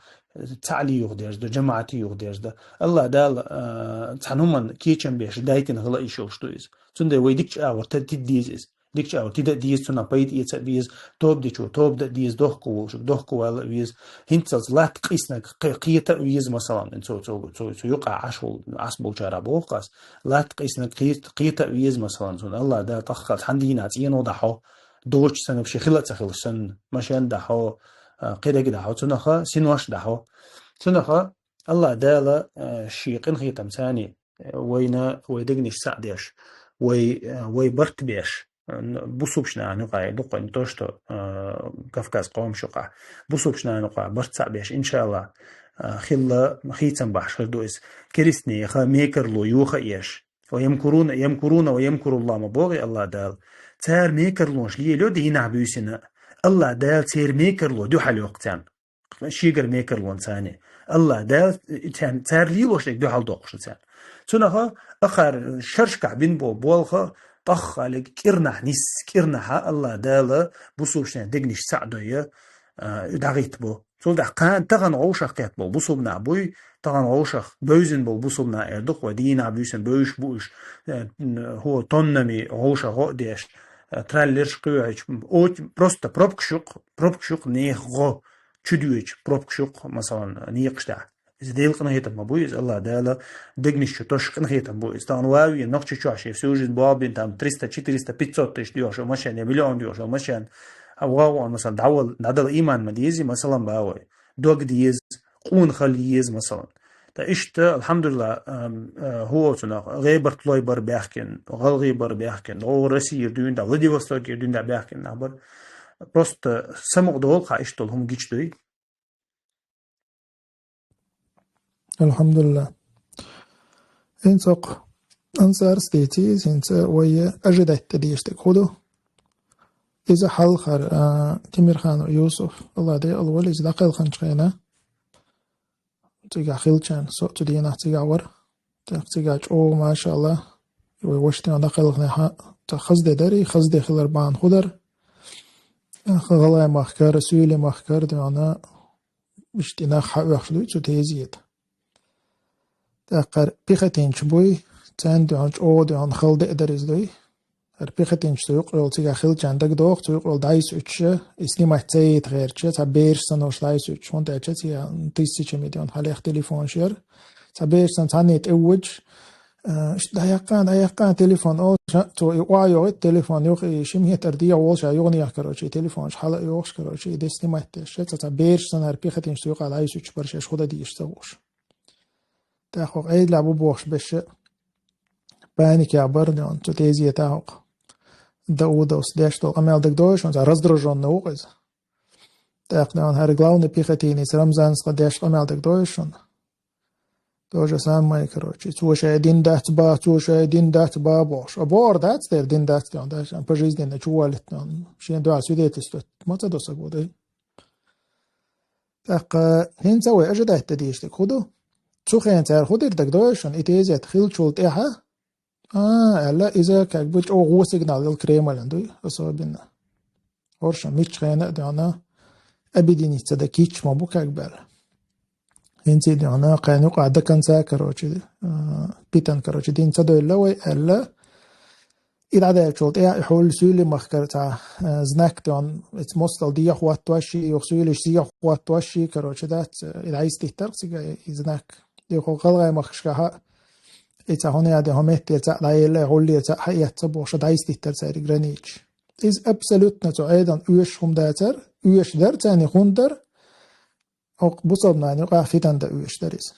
цхьаъ ле юхадерзадо, жамаӀате юхадерзадо. Аллах Дала, а, цхьана хӀуманна кечам беш дайтина хила йиш йолуш ду иза. Цундела вай дикачу агӀор тида деза иза. Дикачу агӀор тида а деза, цунах пайда эца а беза, тоба дечо тоба дан а деза, дохко волчо дохко вала а веза. ХӀинццалц латта къийсинарг кхе-, кхета а веза, масалан, цо, цо, цо, цо юкъахь Ӏаш волу, Ӏаш болчара боху ас. Латта къийсинарг кхе-, кхета а веза, масалан, цунна Аллах Дала тӀаккха цхьана дийнахь цӀено дӀахьо, доцуш санна, ши хила а ца хилча санна, машен дӀахьо, а, кхидерг дӀахьо, цунаха синош дӀахьо. Цунаха Аллах Дала, а, шен къинхетам царний вайна, вай дегнаш цхьаъ деш, вай, вай барт беш, бусулбачу нахана юкъахь, дукха не то что, а, Кавказ къомаш юкъахь, бусулбачу нахана юкъахь барт цхьаъ беш, иншаллах, а, хилла хийцам бахьаш хир ду иза. Керстанеха мекарло йоха еш. ويمكرون، يمكرون ويمكر الله ма бохий Аллах Дала. Цара мекарлонаш лелайо дийнахь буьйсина. Аллах Дала церан мекарло дуьхьал йоккху царна. Шегара мекарлонаш царний. Аллах Дала, э, царна, цара лелош дерг дуьхьал доккхуш ду царна. Цунаха акхар шерашкахь бина бо-, болх тӀеххьалиг кӀирнахь нис, кӀирнахьа Аллах Дала бусулбачу нехан дегнаш цхьаъ дой, а, дӀахӀиттабо. Цул тӀаьхьа кхана тахана гӀовшах кхетта болу бусулба нах буй, тахана гӀовшах бевзина болу бусулба нах эр ду-кх вай, дийнахь буьйсина бевзаш бу уьш, э, н-, хӀо, тоннами гӀовшах гӀо а деш, э, траллерш кхоьхьуьйтуш, оч-, просто пробкаш ю-кх, пробкаш ю-кх нехан гӀо. Чудоьдучу пробкаш ю-кх, масалан, некъаш тӀехь. Иза Дела къинхетам ма бу иза, Аллах Дала дегнаш чу тосу къинхетам бу иза. Тахана вави Нохчийчохь шен всю жизнь болх бина, там триста, четыреста, пятьсот тысяч доьхуш машен, я миллион доьхуш машен. А вави, масалан, дӀавала, дӀадала иман ма дезий, масалан, бавой. Дог деза, къонахалла еза, масалан. Ткъа иштта, алхьамдулиллахӀ, ам, а, хӀу оцу нах, гӀебарт лой бар баьхкина, гӀалгӀай бар баьхкина, гӀо Россия дуьйна да, Владивосток дуьйна да баьхкина нах бар. Просто самукъа долу хьан иштта долу хӀума гича дуй. АлхьамдулиллахӀ. ХӀинца хӀокху ансарс дийций, хӀинца вай ажидайтта дийшта хӀу ду? Иза хьалхара, а, Тимирханов Юсуф, Аллах декъала вала иза дӀакхелханчу хенахь. Цигахь хилчарна, со а цу дийнахь цигахь вара. ТӀаккха цигахь чӀогӀа, машалла, вай ваштина дӀакхелхинехь, цхьа хаза де дара, и хаза де хилар бахьана хӀу дара. ГӀалгӀай махкара, суьйли махкара дуьхьал, иштта и нах хьаоьхуш дуй цу тезета. ТӀаккха пехотинцаш буй, царна дуьхьал чӀогӀа дуьхьал хала де а дара иза дуй. ХӀара пехотинцаш цу юкъа йолу цигахь хилчарна дагадогӀу, цу юкъа йолу дӀасуьйтуш, и снимать ца яйта гӀерташ, цхьа бераш санна уьш дӀасуьйтуш, хӀунда аьлча цигахь тысячами дуьхьал хьалех телефонаш яра. Цхьа бераш санна цхьанне тӀе а вуьдуш, а, иштта дӀаяккхана, дӀаяккхана телефон олуш, цо и охьайохуьйту телефон юха, и ши метр дегӀ волуш, а юханехьа, короче, и телефонаш хьала а йохуш, короче, и де снимать деш. Цхьа, цхьа бераш санна хӀара пехотинцаш цу юкъахь дӀасуьйтуш бара шаьш хӀу дан дийш ца хууш. ТӀаккха хӀокху Ӏедалехь бу бохуш берш а паникехь бара дуьхьал, цу тезета хӀокху Даудовс деш долу къамел дагадогӀий шуна, цхьа раздражённый ву-кх иза. ТӀаккха дуьхьал хӀара главный пехотинец Рамзанца деш къамел дагадогӀий шуна? То же самое, короче, цо шайн дин дац ба, цо шайн дин дац ба бохуш. А бохур дац дера дин дац дуьхьал, да, шен пожизненно чу воллуьйту дуьхьал. Шен дуьхьал свидетельство ма ца до саго, да? ТӀаккха хӀинца вай ажидайтта дийшта хӀу ду? Цу хенахь цара хӀу дира дагадогӀий шуна, и тезет хиллачул тӀаьхьа, а, аьлла, иза как бы чӀогӀа вон сигнал йолу Кремльна дуй, особенно. ХӀорш мичча хенахь а дуьхьал объединиться дан кийча ма бу как бы аьлла. ХӀинца а дуьхьал кхин юкъахь до конца, короче, а, питана, короче, дина ца девлла вай аьлла, и дӀадаьллачул тӀаьхьа и хьулла суьйли махкара цхьа, э, знак тӀехь, эца мостагӀа дехьа хӀоттош ши, юха суьйлиш зехьа хӀоттош ши, короче, дац, э, и дӀасадиттара цига и знак. Юха гӀалгӀай махкашкахь а, и цхьа хӀун яде хӀун меттера цхьаъ дӀаелла, хьуллера цхьаъ хьаэцна бохуш, дӀасадиттара цаьрга границаш. Иза абсолютно цу Ӏедална оьшуш хӀума дацара, оьшуш дара царна и хӀунда дара, хӀокху бусалба нахана юкъахь фитан дан оьшуш дара иза.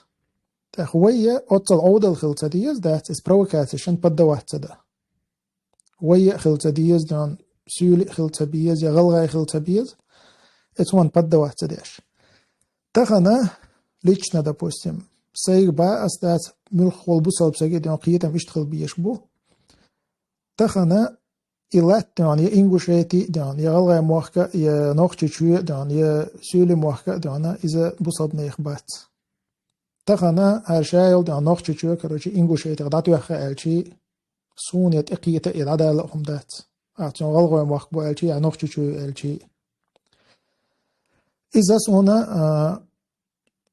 ТӀаккха вай а оццул Ӏовдал хила ца деза, дац, иза провокацешна поддаваться дан. Вай а хила ца деза, дуьхьал суьйли а хила ца беза, я гӀалгӀай хила ца беза, эца хӀуманна поддаваться деш. Тахана, лично, допустим, сайга бан ас дац, муьлхха волу бусалба сага а дуьхьал кхетам иштта хила безаш бу. Тахана и латта дуьхьал, я Ингушети дуьхьал, я гӀалгӀай мохк а, я Нохчийчоь дуьхьал, я суьйли мохк а дуьхьал, иза бусалба нехан бац. Тахана хӀара ша йолу дуьхьал Нохчийчоь, короче, Ингушетих дӀатоьхна аьлчи, суна я тӀекхета и дӀадала а хӀума дац. Ахь цунна гӀалгӀай мохк бу аьлчи, я Нохчийчоь аьлчи. Иза суна, а,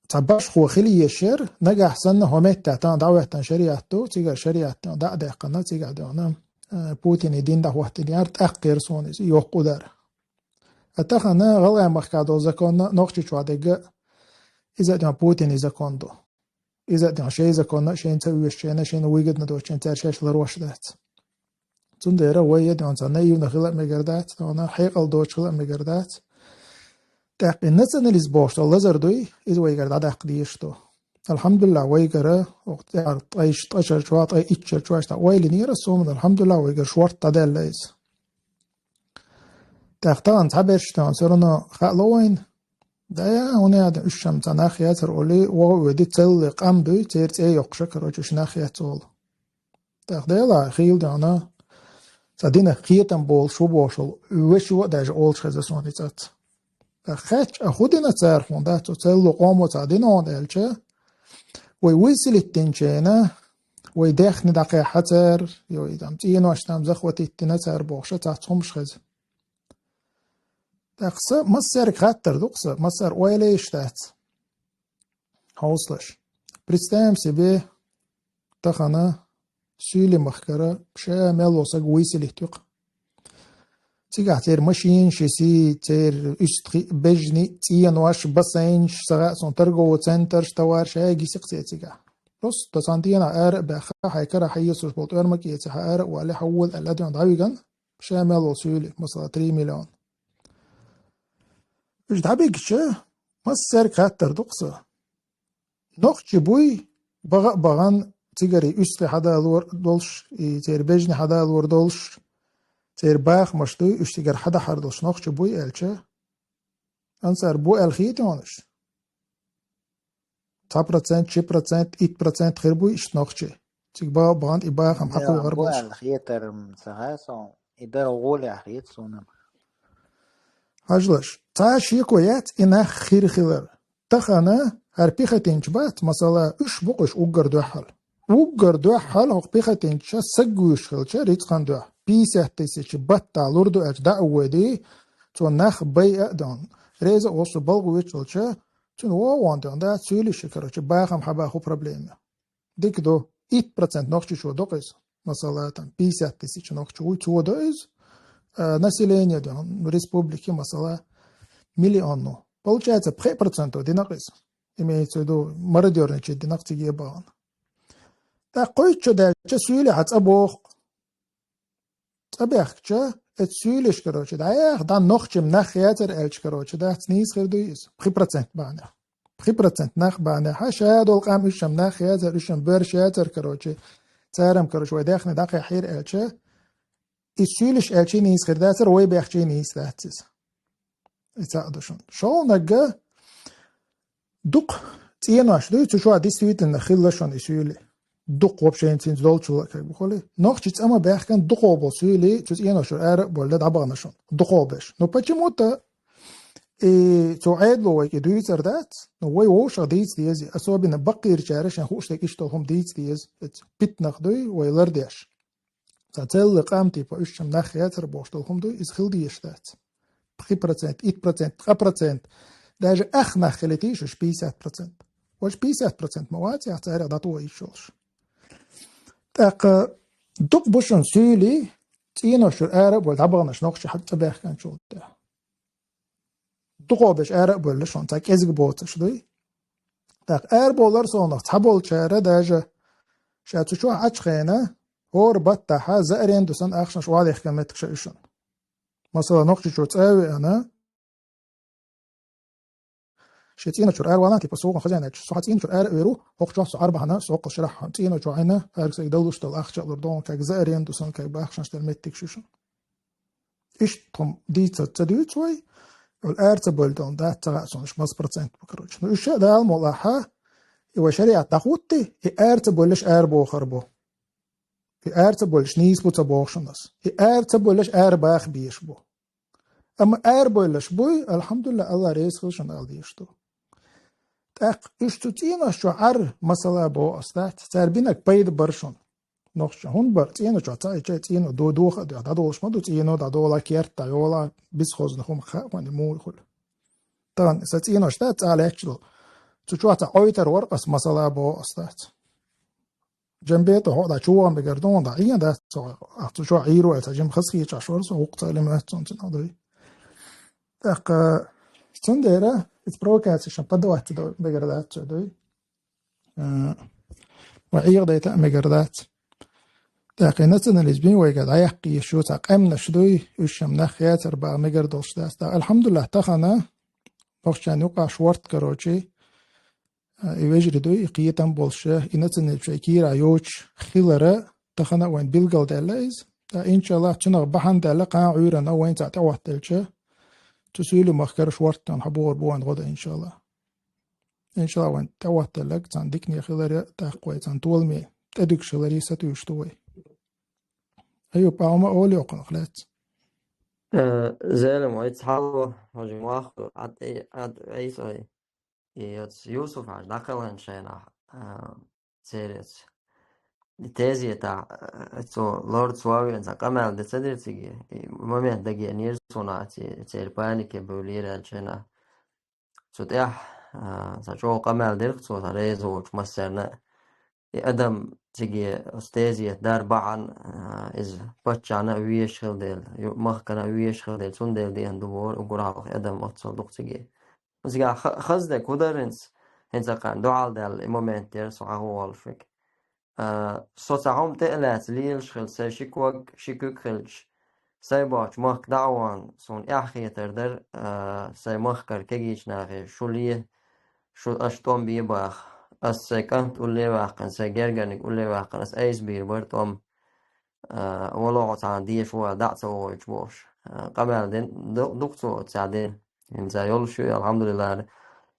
цхьа башхо хила езаш яра, нагахь санна хӀокху меттехь тахана дӀахӀоьттина шариат ду, цигара шариат дӀа а даьккхина, цигахь дуьхьал, а, Путине дин дӀахӀоттийна яра, тӀаккха яра суна иза йоккха дар. А тахана гӀалгӀай махкахь долу законна Нохчийчохь дерг а, иза а дуьхьал Путина закон ду. Иза а дуьхьал шайн законна а шайна ца оьшучу хенахь, шайна выгодно доцучу хенахь цара шаьш ларвеш дац. Цундела вай а дуьхьал цхьа наивно хила а мегар дац, дуьхьал хьекъал доцуш хила а мегар дац. ТӀаккха и национализм бохуш долу лазар дуй, иза вайгара дӀадаккха дезаш ду. АлхьамдулиллахӀ, вайгара, оха тӀаьхьара ткъайш-, ткъа шарчохь, ткъе итт шарчохь, иштта ойла йинера суна, алхьамдулиллахӀ, вайгара шортта дӀадаьлла иза. ТӀаккха тахана цхьаберш тахана всё равно хаало вайна. Да я, хӀунда аьлча уьш шам цхьа нах яцара олий, вогӀу оьди, целлале къам дуй, церан цӀе йоккхуша, короче, уьш нах яц олу. ТӀаккха Делахь, хийла дуьхьал, цхьа динах кхетам болуш ву бохуш волу вешо а даже олуш хеза суна и цӀац. ТӀаккха хаьттича, а хӀун дина цара хьуна, дац, оцу целло къомо цхьа дина хьуна аьлча, вай выселить динчу хенахь, вай даьхни дӀакхаьхьна цара, йой, там, цӀенош там захватить дина цара бохуша цхьацца хӀумаш хеза. ТӀаккха сан массаьрга хаттар ду-кх сан, массара ойла еш дац. Хьовсалаш. Представим себе, тахана суьйли махкара ша мел волу саг выселить ю-кх. Цигахь церан машинаш йисий, церан уьстагӀий, бежанаш, цӀенош, бассейнаш, сагӀа сон торговый центраш, товараш, хьегисих церан цигахь. Просто цхьана дийнахь ара а баьхна, хьайн кара хьан езаш болу тӀоьрмаг эца, хьан ара а валли, хьан вола аьлла, дӀавигна, ша мел волу суьйлий, масала, три миллион. Уьш дӀабигча, массаьрга хаттар ду-кх сан. Нохчий буй, бага а багӀан, цигарий уьстагӀий хьадалор долуш, и церан бежанаш хьадалор долуш, церан бахамаш дуй, уьш цигара хьадахьар долуш нохчий буй аьлча, ансар бу аьлла хетий хьуна уьш? Цхьа процент, ши процент, итт процент хир буй иштта нохчий. Цига бага а багӀан, и бахам хьакхуьйгӀар бу болуш. Аьлла хетар ца хаьа сон, и дара гӀолехь хета суна. Хьажалаш, цхьа а шеко яц и нах хир хилар. Тахана хӀара пехотинцаш бац, масала, уьш бу-кх уьш уггар дуьххьал. Уггар дуьххьал хӀокху пехотинцаша саг вуьйш хилча рицкъан дуьхьа, пятьдесят тысяч баттахь лур ду аьлча дӀа а воьдий, цо нах байа а дон, реза а волуш цо балха воьдуш хилча, цуьнан вон-вон дон дац, суьйлий ши, короче, бахам хьабахо проблема. Дика ду, итт процент нохчочо до-кх иза, масала, там, пятьдесят тысяч нохчо вуй, цо до иза, а, население дон республики, масала, миллион ду. Получается, пхи проценто дина-кх иза. Имеется в виду, мародёрничать дина-кх цига а багӀан. ТӀаккха кхойтта шо даьлча суьйлий хьан цӀа боху. ЦӀа баьхкича, эцу суьйлиша, короче, дӀаяха, дӀа нохчий-м нах яцара аьлча, короче, дац, нийса хир дуй иза? Пхи процент бахьанехь. Пхи процент нах бахьанехь, ша долу къам уьш-м нах яцара, уьш-м боьрша яцара, короче, цара-м, короче, вай даьхни дӀакхехьира аьлча, и суьйлиша аьлчий нийса хир дацара, вай баьхчий нийса дац иза. И цхьаъ ду шуна. ШолгӀаниг, дукха цӀенош дуй, цу чохь действительно хилла шуна и суьйлий. Дукха вообще цуьнца долчул а, как бы, хуьлий. Нохчий цӀа ма баьхкина, дукха болу суьйлий цу цӀенош чуьра ара а бевлла, дӀабахана шуна. Дукха берш. Ну, почему-то и цу Ӏедало вайга и дуьйцур дац, ну, вай вовшах дийца деза, особенно баккхийчара шайн хууш дерг иштта долу хӀума дийца деза. Оцу питанах дуй вай лардеш. Цхьа целлалгӀа къам, типа, уьш-м нах яцара бохуш долу хӀума ду, иза хила дезаш дац. Пхи процент, итт процент, ткъа процент. Даже ах нах хилийта йиш ю уьш пятьдесят процент. Вайша пятьдесят процент ма вац, яхь царех дӀатоха йиш йолуш. ТӀаккха дукха бу шуна суьйлий, цӀенош чуьра ара а бевлла, дӀабаханаш нохчий хьа цӀа баьхкинчул тӀаьхьа. Дукха берш ара а бевлла шуна, цхьа кӀезиг боцуш дуй. ТӀаккха арабовлар совнах цхьаболчара даже ша цу чохь Ӏачу хенахь, хӀора баттахь за аренду санна ахчанаш охьадехкина меттиг ша уьш шуна. Масала, Нохчийчу цӀа а веана, шен цӀенош чуьра ара валахь, типа, сугӀан хозяин аьлча, со хьан цӀенош чуьра ара а вер ву, хӀокху чохь со Ӏар бахьана, со хӀокхул шарахь хьан цӀенош чохь Ӏийна, арахь сайга далуш долу ахча а лур ду, как за аренду санна, как бахчанаш дара меттиг шу шуна. Иштта тхуна дийца ца дуьйцу вай, ара ца бевлла долу дац, ца хаьа суна уьш маса процент бу, короче. Ну, уьш а Дала мукъ лахь, и вай шариӀат дӀахӀуттий, и ара ца бевллаш арабохар бу. И ара ца бевллаш нийса бу ца боху шуна ас. И ара ца бевллаш арабаха безаш бу. Амма арабевллаш буй, алхьамдулиллахӀ, АллахӀ реза хила шуна ала дезаш ду. ТӀаккха уьш цу цӀенош чохь Ӏар, масала, боху ас, дац, цара бинарг пайда бара шуна. Нохча хӀунда бара, цӀенош чохь ца Ӏича, цӀено до-, доха а дуьхьа, дӀадолуш ма ду, цӀено дӀадолахь, керт дӀайолахь, бисхозна хӀума хаьа вайна муха хуьлу. Тахана сан цӀенош дац, цӀа лаьтташ долу. Цу чохь цхьа Ӏойтар вара ас, масала, боху ас, дац. Джамбета хьо а дӀа чу ваха мегар ду, дӀа Ӏийна дац цо, ахь цу чохь Ӏийр ву аьлла, цхьа жима хазахеташ вара со, вукху ца лимац цунна цуьнан дой. ТӀаккха цундела иза провокацешан поддаваться дан мегар дац цо дой. А, ва Ӏехадайта а мегар дац. ТӀаккха и национализм вайга дӀаяккха йиш ю, цхьа къаьмнаш дуй, уьш-м нах яцара баха мегар долуш дац. ТӀаккха, алхьамдулиллахӀ, тахана нохчарна юкъахь шорта, короче, а, и вежарий дуй, и кхетам болуш, и национализм шайн кийрахь йоцуш хилар тахана а вайна билгалдаьлла иза. ТӀаккха, иншаллахӀ, цунах бахьана даьлла, кхана Ӏуьйранна вайна цхьаъ тӀехӀоттаделча, цу суьйлий махкара шорта тӀехь хьабогӀур бу вайн гӀо дан, иншаллахӀ. ИншаллахӀ, вайн тӀехӀоттаделларг царна дикане хилар, тӀаккха вай царна толаме тӀедуьгуш хиларе сатуьйсуш ду вай. Аюп, а хӀума олий хьо кхунах лаьцна? Э, Зелим, вай цхьалло, хьожа мохку, Ӏад-, Ӏад-, Ӏийса вай. И оцу Юсуф-Хьаьжа дӀакхелхинчу шайнахь, а, церан оцу тезетахь, а, цо лорд Суавиан цхьа къамел де ца дира цига. И момент дагенера суна, ци-, церан панике бевллера аьлла шайнахь. Цу тӀехь, а, цхьа чӀогӀа къамел дира цо, цхьа реза волчу массарна а. и адам циге оцу тезета дар бахьана, а, иза паччахьна а везаш хила дела, ю-, махкана а везаш хила дела, цундела деана ду бохура, уггар хьалха адам оццул дукха циге. Цигахь ха-, хаза дерг хӀун дара хӀинца, хӀинца кхарна дуьхьал даьлла и момент яра со хьахо воллушверг. А, со цхьа хӀума тӀе а лаьцна лелаш хилла, сайн ши ког, ши куьг хилча, сайн бохучу махка дӀа а вахана, суна эхь хетар дара, а, сайн махкара кегийчу нахе шу ле, шу аша тӀом бе баха. Ас сайн кӀант улле а ваьккхина, сайн гергарниг улле а ваьккхина, ас айса бийр бара тӀом, а, вало хьо цхьана деша вала дӀа а ца вогӀуьйтуш бохуш. А, къамел дина, ду-, дукха цо оццахь дина. ХӀинца йолуш ю, алхьамдулиллахӀ,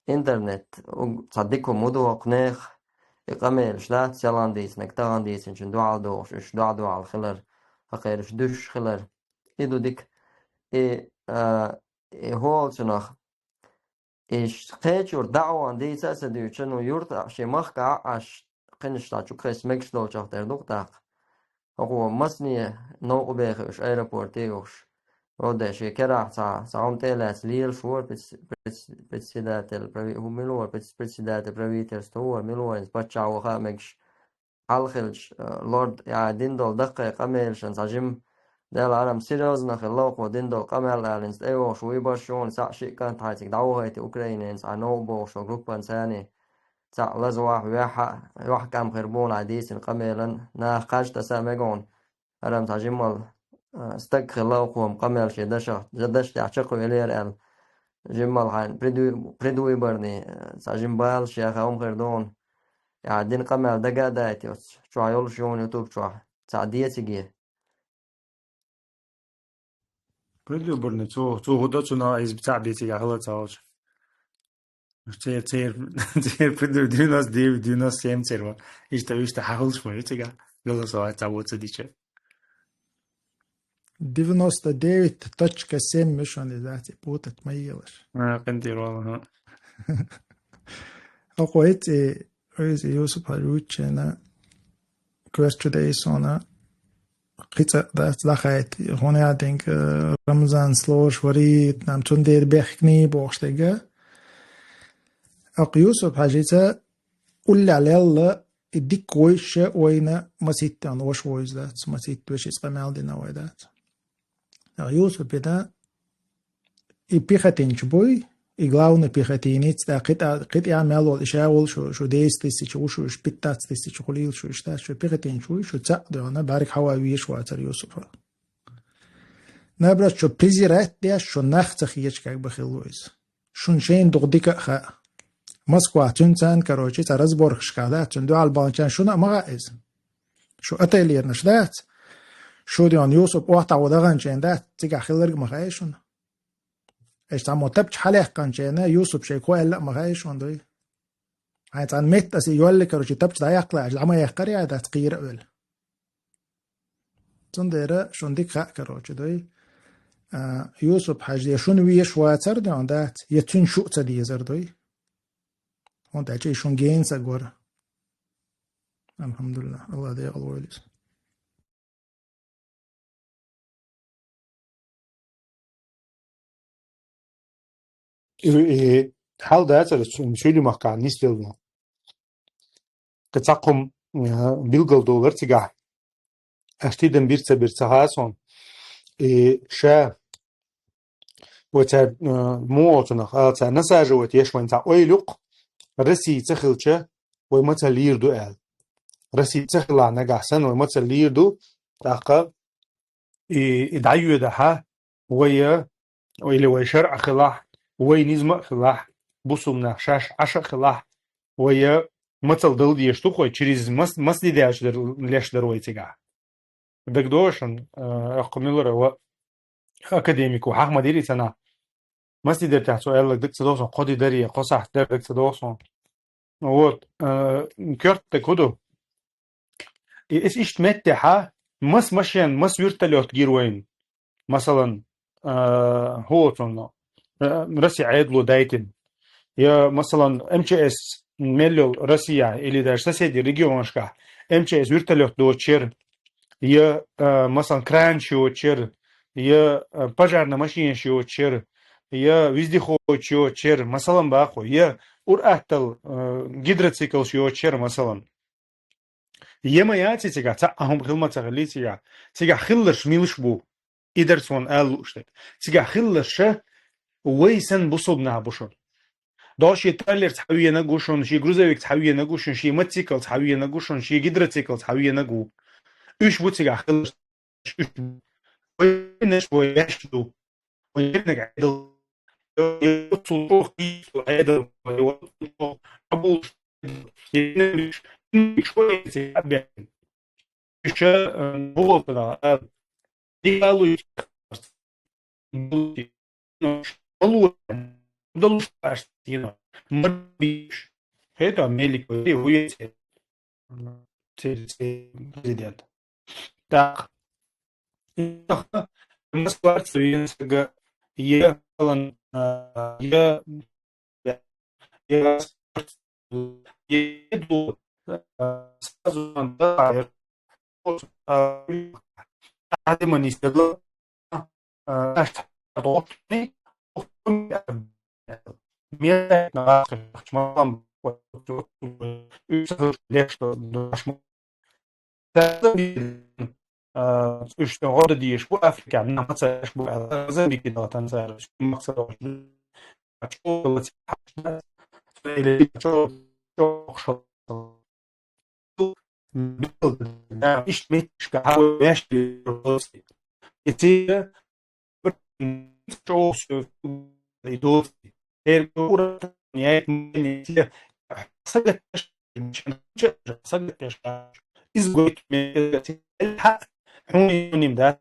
интернет, уг-, цхьа дика хӀума ду хӀокху нехан, и къамелаш дац, селхана дийцинарг тахана дийцинчун дуьхьал дохуш, уьш дуьхьа-дуьхьал хилар, хӀокхераш дуьсуш хилар. И ду дика. И, а, и хӀолчунах, и ш-, кхечуьра дӀа а вахана дийца а ца дуьйцуш, ну, юрта а, шен махкахь а Ӏаш, кхинаш цхьа чу кхечу мегаш долчух тера ду-кх тӀаккха. ХӀокхо масане новкъа бехаш аэропорте а юхуш. Родеш, шен керахь цхьа, цхьа хӀума тӀе а лаьцна лелаш вара, прец-, прец-, председатель прави-, хӀун мила вара, прец-, председатель правительства вара, мила вара, иза паччахь ваха а мегаш, хьалхилча, э, лорд, я, дина долу даккхий къамелашан цхьа жима, Дела арам серьёзно хилла, кхо дина долу къамел алинца тӀейогӀуш вуй барш юна, цхьаъ шиъ кӀант хьайцига дӀавахайти Украиненца, хьайн новкъа бохуш ву группан царний. Цхьаъ лазавахь, вехьа, вехьа кӀам хир буна хьайн дийцина къамелан, нах кхаж таса а мегон. Арам цхьа жиммал, а, стаг хилла, кхо-м къамел шен дашах, даш тӀехь чекхвеллера аьлла. Жиммал хьайн предуй-, предуйбарний, а, цхьа жима балаш яха хӀума хир дуна. Я дина къамел дага а дайта оцу чохь йолуш юна ютуб чохь. Цхьаъ децаге. Предуйбарний цо, цо хӀун до, цунах иза цхьаъ бецаге хила ца волчу. Цер, цер, цер предуй-, девяносто девять, девяносто семь цер ван. Иштта, иштта хьахулуш ма ю цигахь. Голосовать цхьа ву ца дича. Девяносто девять точка семь ю шуна иза, цхьа путать ма елаш. А, къинтӀера вала, хӀа. Хьо кхойтта и, иза Юсуп-Хьаьжа вуьйцучу хенахь, коьрта чу дайа суна, кхин цкъа дац дӀахайта, хӀунда аьлча, Рамзан Слож варий, нам цундела бехканий бохуш дерг. Аккха Юсуп-Хьаьжица уллехь лелла, и дика вуйш вайна масийтта ван ваша вуйза дац, масийтта вешица къамел дина вай дац. Юсупина и пехотинча буй, и главный пехотинец, тӀаккха кхин тӀа-, кхин тӀехь мел волу, и ша волу шу, шу десять тысяч ву шу, шу пятнадцать тысяч хуьлийла шу, иштта шу пехотинча вуй, шу цхьаъ а дуьхьал, бӀаьрг хьаван везаш вацара Юсуп. Наоборот, шу презирать деш, шу нах ца хеташ как бы хилла ву иза. Шуна шайна дукха дика а хаьа. Москвахь цуьнан царна, короче, цхьа разборкашкахь дац, цуьнан дуьхьал баханчарна шуна а ма хаьа иза. Шу отеллернаш дац? Шу дийна Юсуп охьатаӀо даханчарна дац, цигахь хилларг а ма хаьа шуна. Аша цхьаммо тапча хьалаьккханчарна Юсуп шайга хӀун аьлла а ма хаьа шуна, дуй? Хьайн цхьана метта аса и йолли, короче, тапча дӀаяккхале, аша дӀа ма яьккхарий, ай дац кхийра а велла. Цундела шуна дика хаьа, короче, дуй. А, Юсуп-Хьаьжа я шуна везаш вацара дийна дац, я цуьнан шу а ца дезара дуй. ХӀунда аьлча и шуна гена саг вара. АлхьамдулиллахӀ, АллахӀ декъала войла иза. И, и хьал дацара цу-, цуьнан махкахь нисделла. Кхин цхьа кхум, э, билгал долара цигахь. Аш тидам бир ца бир ца хаьа суна. И ша вай цара, э, муха оцунах, ала цара насаживать еш вайн цхьа ойла ю-кх, Россия ца хилча, вай мацалла лийр ду аьлла. Россия ца хилахь нагахь санна, вай мацалла лийр ду, тӀаккха и, и дӀайоьдахьа, вай, или вай шарӀ а хилахь, вай низма а хилахь, бусулба нах шаьш Ӏаш а хилахь, вай мацалла дала дезаш ду-кх вай, через мас-, массо а деш дар, леш дар вай цигахь. ДагадогӀу шуна, э, оккха муьллара ва академик ву, хьахма дийр и цхьа нах. Масийтта тӀехь цо аьлларг дага ца догӀу суна, кхо ди дарий, кхо сахьт дара дага ца догӀу суна. Вот, э, коьрта дерг хӀун ду? И, эс иштта меттехьа, мас машен, мас вертолёт гира вайна. Масалан, э, хӀун оцунна, э, Россия Ӏедало дайтина. Я, масалан, М Ч С мел йолу Россия или даже соседи регионашкахь М Ч С вертолёт доцуш яра, я, э, масалан, кранаш йоцуш яра, я, э, пожарна машинаш йоцуш яра, я вездеходаш йоцуш яра, масалан, бакъо, я ур-аттал, э, гидроциклаш йоцуш яра, масалан. Е ма яций цигахь, цхьа а хӀума хила ма ца хилий цигахь. Цигахь хилларш милаш бу? И дар суна ала лууш дерг. Цигахь хилларш вай санна бусулба нах бу шуна. ДогӀа шен таллер цхьа венаг ву шуна, шен грузовик цхьа венаг ву шуна, шен мотоцикл цхьа венаг ву шуна, шен гидроцикл цхьа венаг ву. Уьш бу цигахь хилларш. Уьш бу. Вайнаш вай ваьш ду. Вай ерниг Ӏедал. Вай оццул чӀогӀа хийцу Ӏедал. Вай оццул чӀогӀа къабул. Уьш, э, бухгалтера, э, дика луйчу. Далуш, марбиш. ХӀета мелик вай, вай, церан президент. Так. Москва цевенсага е, а, е, е, е, сразу, а, а, Уьш тӀе гӀо дан дезаш бу Африкехь, нах ма ца еш бу аьлла, Мозамбике дала тан цара, уьш мах ца дохуш. Иштта меттигашка хьан веш. И цига чӀогӀа соьга и доций. Эр ура яйт мени те сагаташ, сагаташ. Иза гойту меттига хьуна ним дац.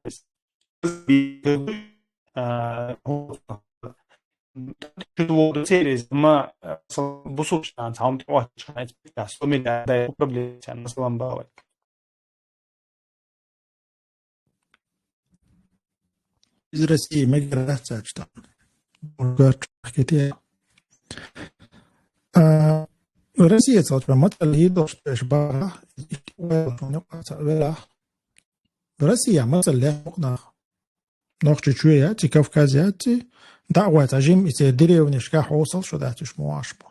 А, хӀу-, чу воду церез ма, а, бусулба цхьа хӀума тӀеоттачхьана, сто миллиард дай проблема царна, масалан, бавай. Из Россия мегар дац аьлча тӀаккха. Бургар чу хьакхите. А, Россия цалча мацалла йидалш тӀеш бахьа, ишт ойла шуна юкъа ца велахь. Россия мацалла леш бу нах. Нохчийчоь яц и, Кавказ яц и, дӀа а гӀой цхьа жим и церан деревнешкахь хьовсал шо дац уьш ма ваш бу.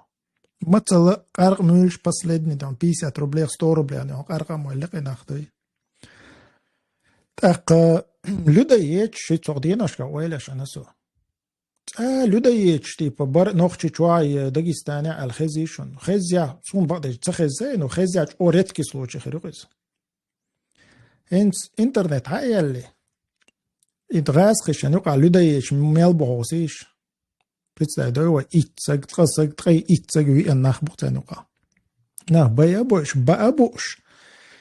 Мацалла къаркъа муьйлуш последний, там, пятьдесят рублех, сто рублех, там, къаркъа а мой лекъи нах дуй. ТӀаккха людоедаш ши цох деношка ойла шана со. ЦӀа людоедаш, типа, бар Нохчийчохь я Дагестане аьлла хезий шуна? Хезъя, суна бакъдерг ца хезза, ну, хезъя чӀо редкий случай хир ю иза. ХӀинца интернет хьа а яьлли, и гӀазкхишна юкъа людоедаш мел бу хьовсийша. Представь, дой вай, итт саг, ткъа саг, ткъе итт саг виъна нах бу царна юкъа. Нах бай а бу уьш, баа а бу уьш.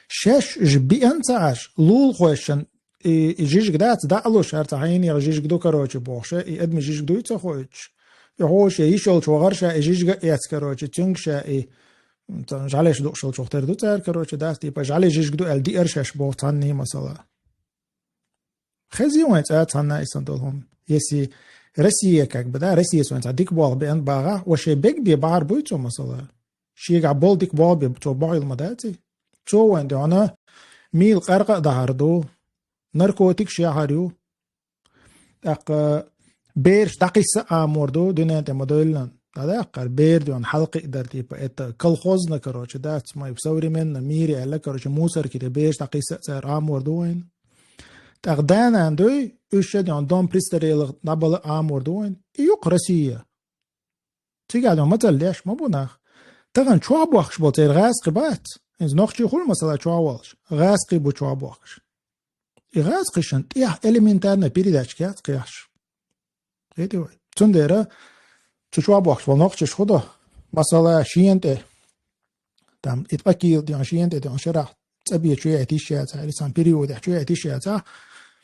Шаьш уьш биъна ца Ӏаш, лулахошна и, и жижиг дац, дӀа а луш, хӀара цхьа хьенех жижиг ду, короче, бохуш, и адамийн жижиг дуй ца хоуьйтуш. И хьоша йиш йолчу вахара ша и жижиг а эцна, короче, цуьнга ша и, м, цхьана жӀалеш дууш йолчух тера ду цара, короче, дац, типа, жӀале жижиг ду аьлла диара шаьш боху цхьанний, масала. Хезий вайн цӀа цхьанна а и санна долу хӀума? Если Россия, как бы, да, Россия вайн цхьа дика болх беана бахахь, ва шайн бег бе бахьар буй цо, масала? Шегахь болу дика болх бе цо бохийла ма дац и? Цо вайн дуьхьана мийла къаркъа а дахьар ду, наркотикаш яхьар ю. ТӀаккха бераш дӀакхисса а Ӏамор ду, дуьнен тӀе ма-дойллан. ДӀадаккхар бер дуьхьана хьалакхиадар, типа, это колхозно, короче, дац, мы в современном мире аьлла, короче, мусорки тӀе бераш дӀакхисса а цара Ӏамор ду вайн. ТӀаккха да-нана дуй, уьш ша дуьхьана дом престарелых дӀабала а Ӏамор ду вайн. И ю-кх Россия. Цигахь дуьхьана мацалла леш ма бу нах. Тахана чохь бохкуш болу церан гӀазкхи бац. ХӀинца нохчий хуьлу, масала, чохь волуш. ГӀазкхи бу чохь бохкуш. И гӀазкхишна тӀехь элементарно передачка яц кхехьаш. Кхетий вай? Цундела цу чохь бохкуш болу нохчаш хӀун до? Масала, шена тӀе, там, и ткъа кийла дуьхьана, шена тӀе дуьхьана шарахь цӀа бен чу яйта йиш яцахь, или цхьана периодехь чу яйта йиш яцахь,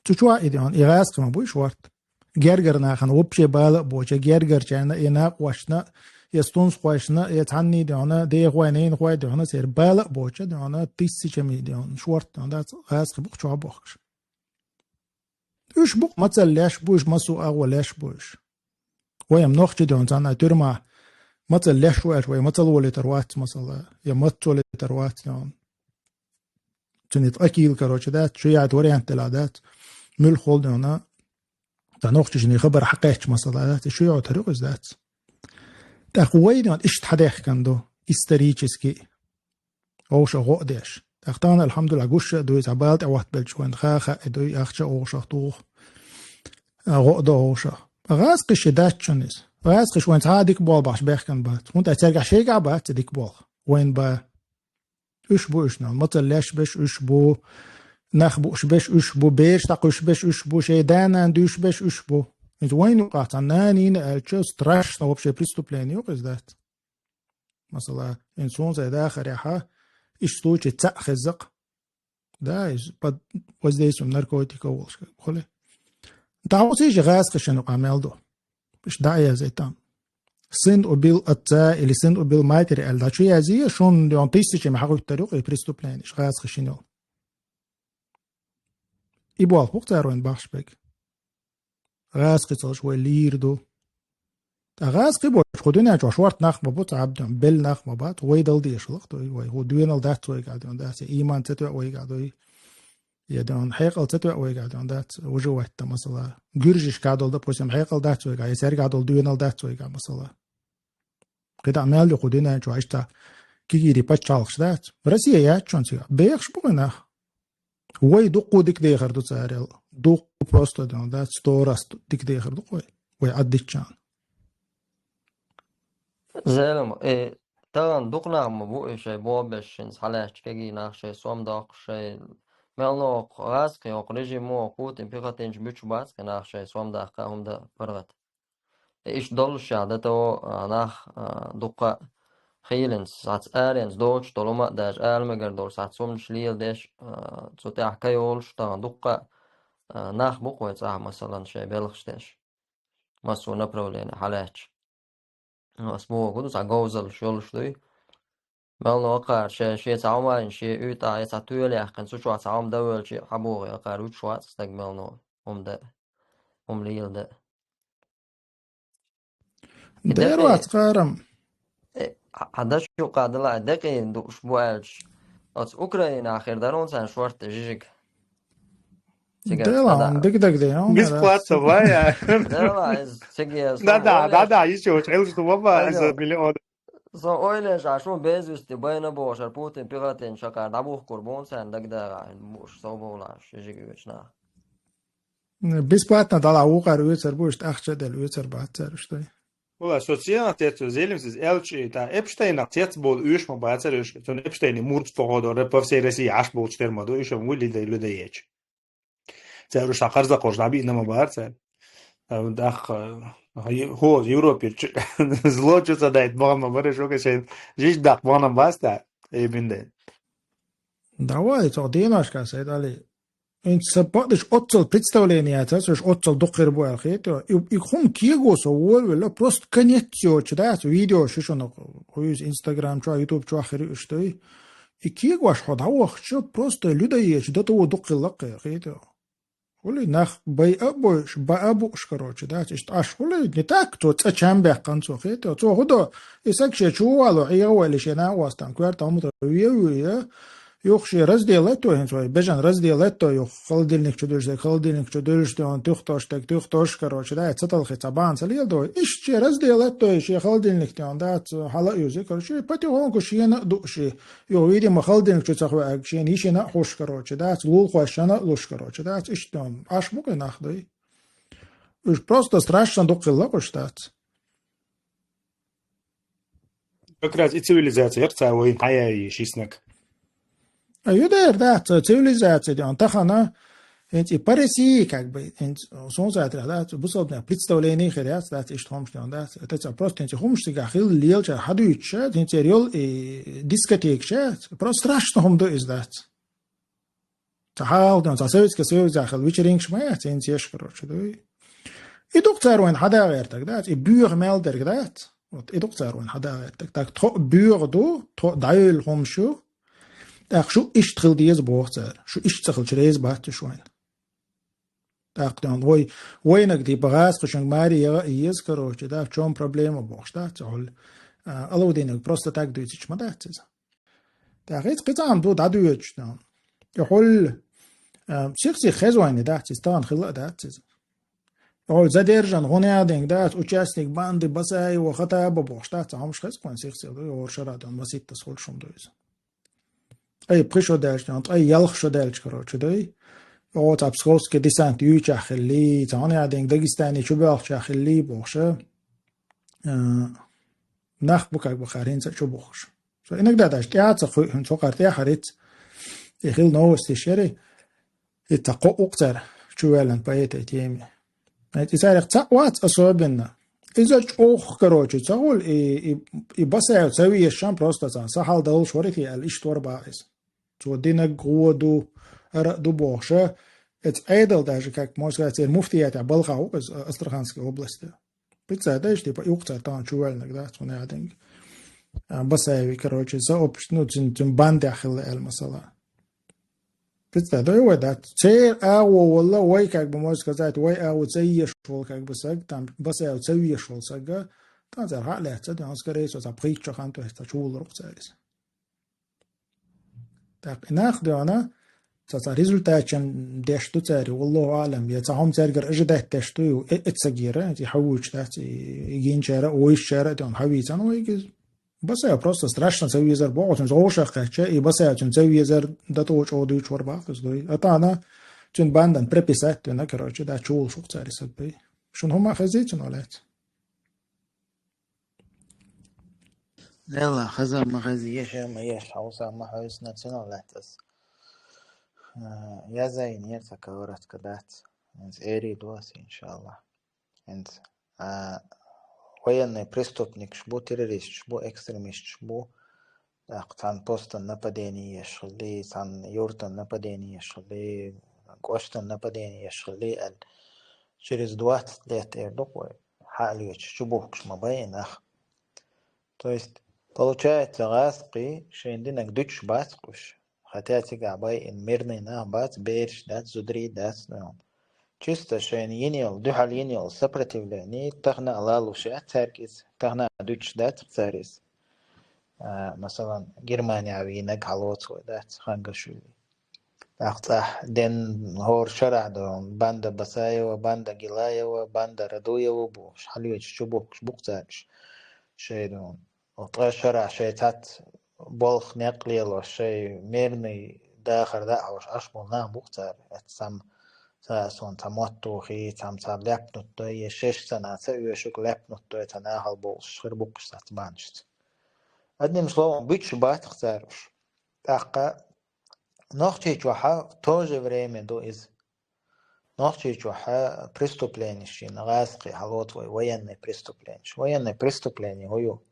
цу чохь и дуьхьана, и гӀазкхи ма буй шорта. Гергара нахана вообще бала а боцуш, гергарчарна, я накъосташна, я стунсхошна, я цхьанний дуьхьана, дехой, ненахой дуьхьана, церан бала а боцуш, дуьхьана, тысячами дуьхьана, шорта дуьхьана дац гӀазкхи бу-кх чохь бохкуш. Уьш бу-кх мацалла леш бу уьш, массо а агӀо леш бу уьш. Вай-м нохчий дуьхьана цхьанна тюрьмахь мацалла леш ву аьлча, вай мацалла волуьйтур вац, масала, я мацалла волуьйтур вац дуьхьана. Цуьнан ткъа кийла, короче, дац, чу яйта вариант делахь дац. Муьлхха хьолдина, цхьа нохчашна хабар хьакхаьчча, масала, дац, и чу йойтур ю иза, дац. ТӀаккха вай дуьхьана иштта хьадаьхкина ду, исторически, вовшах гӀо а деш. Ахтана, алхьамдулиллахӀ, гуш а дуй, цхьа бала тӀе вахт белча вайн ха хаа дуй, ахча а гӀошах туху. А, гӀо а до гӀошах. ГӀазкхи ши дац чун иза. ГӀазкхиш вайн цхьа а дика болх бахьаш бехкан бац. ХӀунда аьлча цаьргахь шайгахь бац ца дика болх. Вайн ба. Уьш бу уьш нал. Мацалла леш беш уьш бу. Нах бууш беш уьш бу. Бераш дӀакхуьш беш уьш бу. Шайн да-нана дуьйш беш уьш бу. Иза вайн юкъахь цхьа нанийна аьлча страшно вообще преступление юкъа иза дац. Масала, ин суна сай дахарехьа, иш случай цхьаъ хеззакъ. Да, из под воздействием наркотиков волуш как бы хуьлу. ДӀахьо ца еза гӀазкхи шина къамел ду. Иш дӀа а яза и там. Сын убил отца или сын убил матери, аьлла, дӀа чу язъе, шун дён тысячами хьагӀуьттар юкъа и преступление, иш гӀазкхи шина йолу. И болх бу-кх цара вайн бахьаш берг. ГӀазкхи ца луш вай лийр ду. Ткъа гӀазкхи бохуш, кху дуьнен чохь шорта нах ма бу, цхьа Ӏабдон, белла нах ма бац, вай дала дезаш лакха ду вай, хӀу доьналла дац вайгахь дон дац, я ийман ца тоьа вайгахь дуй, я дон хьекъал ца тоьа вайгахь дон дац, выживать-то масала. Гуьржишкахь долу, допустим, хьекъал дац вайгахь, я цаьргахь долу доьналла дац вайгахь масала. КхидӀа мел ю кху дуьнен чохь иштта кегийрий пачхьалкхаш дац. Россия яц чунца, бехаш бу вай нах. Вай дуккха дика дехар ду царел. Дуккха просто дон дац, сто раз дика дехар ду вай. Вай Ӏаддиччан. Зелам, э, тахана дукха нах ма бу и шайн бобешшинца хьалаьцча кегий нах шайн сом доккхуш шайн мел ноху гӀазкхи, хӀокху режимо, Путин пехотинчу буьтуш бац кхин нах шайн сом даккха хӀума дан паргӀат. Иштта доллушехь, дан таво, а, нах, а, дуккха а хийлинца, схьаца аренца доцуш долу хӀума а, даже ала мегар долу схьаца хӀуманаш леладеш, а, цу тӀехь ка йолуш, тахана дуккха а, а, нах бу-кх вай цӀахь, масалан, шайн белхаш деш. Массо а направление хьалаьцча. Ас бохург ду, цхьа говзаллаш йолуш дуй. Мел нохара шен, шен цхьа хӀума йина, шен уьйтӀахь я цхьа тоьла яьккхина, цу чохь цхьа хӀума дан велча, хьан боху, акхара вуьтуш вац стаг мел ноху. ХӀума дан, хӀума леладан. Дера вац кхарам. Э, хьан даш юкъа дала декъийна дууш бу аьлча, оцу Украинахь хир дара хьуна царна шорта жижиг. Дела, дика даг де, бесплатно, вай. Дела, иза циге. Да, да, да, да, ещё очень, это что, баба, это миллион. Сон ойланаш а шун безвести байна бохуш, хӀара Путин пехотинчу шакхара дӀабухкур бу хьуна царна дагадагӀа, бууш, сов бовлаш, жижиг оьцу нах. Бесплатно дала вукхара оьцар бу, иштта ахча а делла оьцар бац цара, иштта. Вала, со цигахь цецве, Зелимс иза аьлча, та Эпштейнах цецболу оьшу ма бацара уьш, цунна Эпштейни мурд, походу, по всей России Ӏаш болчу тера ма ду, уьш ма вуй лида-, лидаеча. Цара уьш цхьа харза кхочуш дӀабиъна ма бара цара. А, даха, а, хӀо, Европе чу-, зло чу ца дайта бахана ма бара, шуьга шайн жижиг даккха бахана ма бац та, э, бин дайна. Давай, цо деношка, Сайд-Али. ХӀинца сан бакъдеш оццал представление яц, аса уьш оццал дукха хир бу аьлла хетар. И, и хӀума кего со волавелла, просто конец йоцуш дац, видео шу шуна хӀуьйсу Instagram чохь, YouTube чохь хир ю уьш дуй. И кегош хьо дӀавахча, просто людоедаш датаво дукха хилла-кх хетар. Хуьлий нах байа а бойуш, баа а бууш, короче, дац, иштта Ӏаш хуьлий, не так, цо цӀа чам баьккхина цо хетар. Цо хӀу до, и саг шен чу вало, Ӏеха вале шен накъостан коьрта хӀума тӀе веввий, юха шен разделать до хӀинца вай, бежан разделать до, юха холодильник чу дуьллуш дерг холодильник чу дуьллуш, тӀе ван туьхтош дерг туьхтош, короче, да, ца талхий цхьа бахьана ца леладо вай. Иштта шен разделать до, шен холодильник тӀе ван, дац, хьала а юзий, короче, потихоньку шена а дуу шен. Юха, видимо, холодильник чу ца хьоьгуш, шена йишина а хьуш, короче, дац, лулахошна а луш, короче, дац, иштта Ӏаш бу-кх и нах дуй. Уьш просто страшно дукха хилла уьш, дац. Как раз и цивилизация яра цара вайна хьаяйи шиснаг. А ю дера, дац, цивилизация де, он тахана, хӀинца и по России, как бы, хӀинца, суна затра, дац, бусалбанех представление хир яц, дац, иштта хӀумаш де, дац, это ца просто хӀинца хӀумаш цигахь хилла лелача хьадуьйцуша, хӀинца эр йолу и дискотекаша, просто страшно хӀума ду иза, дац. Ца хьалха, ца Советский Союзехь хилла вечеринкаш ма яц, хӀинца еш, короче, дуй. И ду-кх цара вайна хьада гӀертаг, дац, и боьха мел дерг, дац. Вот, и ду-кх цара вайна хьада гӀертаг. Так, тхо а боьха ду, тхо а дӀайолу хӀумаш ю. ТӀаккха шу иштта хила деза боху цара. Шу иштта ца хилча реза бац уьш вайна. ТӀаккха вай, вайнаг типа гӀазкхашинга маре яха а еза, короче, да, в чём проблема бохуш, да, ца хьуьлла. А, Алаудинаг просто так дуьйцуьйтуш ма дац иза. ТӀаккха иза кхин цхьаъ ду дӀадоьдуш, да. И хьуьлла, а, сих-сих хеза вайна дац иза, тахана хилла а дац иза. И хьуьлла задержан гӀунехдинг дац, участник банды Басаева Хатаба бохуш, дац, цхьа хӀумаш хеза кхойн сих-сих ду, и хӀора шара дан маситтас хуьлуш хӀума ду иза. ткъе пхи шо даьлча, ткъе ялх шо даьлча, короче, дай. О, цхьа псковский десант юйча хилли, цхьа хьона яа денга Дагестане чу боьлхуча хилли, бохуша. Э, нах бу как бы хӀара хӀинца а чу бохуш. Со иногда даже тӀаьхьа ца хуьй, хӀинца хӀокхар тӀаьхьа риц. И хила новости шери. И ца кхо укх цара чу ваьллан поэтай теме. Эт и царех цхьаъ вац особенно. Иза чӀогӀа, короче, ца гӀул, и, и, и Басаев ца вешан просто цхьа сахьал далуш варихи аьлла, иштта вар бахьа иза. Цо динаг гӀо ду, ара а ду бохуша, эца Ӏедал даже, как можно сказать, церан муфтиятехь балха ву иза Астраханской области. Пиццай дайш, типа, и укх цара тахана чу ваьллинарг дац, хӀуна яа денга. А, Басаеви, короче, сообщ-, ну, цун, цун бандехь хилла аьлла масала. Пиццай дай вай дац. Церан агӀо валла, вай, как бы, можно сказать, вай агӀо ца еш вал, как бы, саг, там, Басаев ца веш вал сага, там цара хьа а лаьцна, там, скорее всего, цхьа пхийтта шо хан, то есть, цхьа чу вуллур ву цара иза. ТӀаккха и нах а доьгӀна, цхьа, цхьа результатчун деш ду цаьрга, валлаху аӀлам, я цхьа хӀума цаьргара ожидать деш ду, э, эццагера, и хьавуьйчу дац, и, и гинчара а, вуьйшучара а доьгӀна хьавийцан вайга иза. Басаев просто страшно ца везар боху, цуьнца вовшах кхаьчча, и Басаев цуьнца ца везар датӀо чӀогӀа дуьйцуш вар баккха иза дуй. А тана цуьнан бандан приписать вина, короче, да, чу вуллуш ву цаьрга саг бай. Шуна хӀума хезий цунах лаьцна? Делла, хаза ма хеза, еша ма еша, хьовса ма хьовса, национал лаьттас. Э, язайнера ца коротко дац. ХӀинца эри доса, иншаллах. ХӀинца, а, военный преступникаш бу, террористаш бу, экстремисташ бу. ТӀаккха цхьана постан нападение еш хилли, цхьана юртан нападение еш хилли, кӀоштан нападение еш хилли аьлла. Через двадцать лет эр ду-кх вай. Хьалечу чу бухкуш ма бай и нах. То есть, получается, гӀазкхий шайн динаг дуьтуш бац-кх уьш. Хотя цигахь байина мирный нах бац, бераш дац, зударий дац, ну. Чисто шайна йина йолу, дуьхьал йина йолу сопротивление, тахана а лалуш яц цаьрга иза, тахана а дуьтуш дац-кх цара иза. А, масалан, Германия вийнаг хьалоцу вай дац, Хангашвили. ТӀаккха цӀахь ден хӀора шарахь ду, банда Басаева, банда Гилаева, банда Радуева бу, хьалечу чу бухкуш бу-кх цара уьш. Шайн ду, ткъа шарахь шайн цхьацца болх некъ лелош, шайн мирный дахар даа хьош Ӏаш болу нах бу-кх цара. Эццахь цхьа, цхьа сон цхьа мотт тухий, цхьамма цхьа лаьпнуттуй, я шаьш санна ца оьшург лаьпнуттуй, цхьа нахала болуш хир бу-кх уьш цхьацца бандашца. Одним словом, буьтуш бац-кх цара уьш. ТӀаккха Нохчийчохь в то же время ду иза. Нохчийчохь преступленеш йина, гӀазкхий хьалоцу вай военный преступленеш. Военный преступление хӀун ю?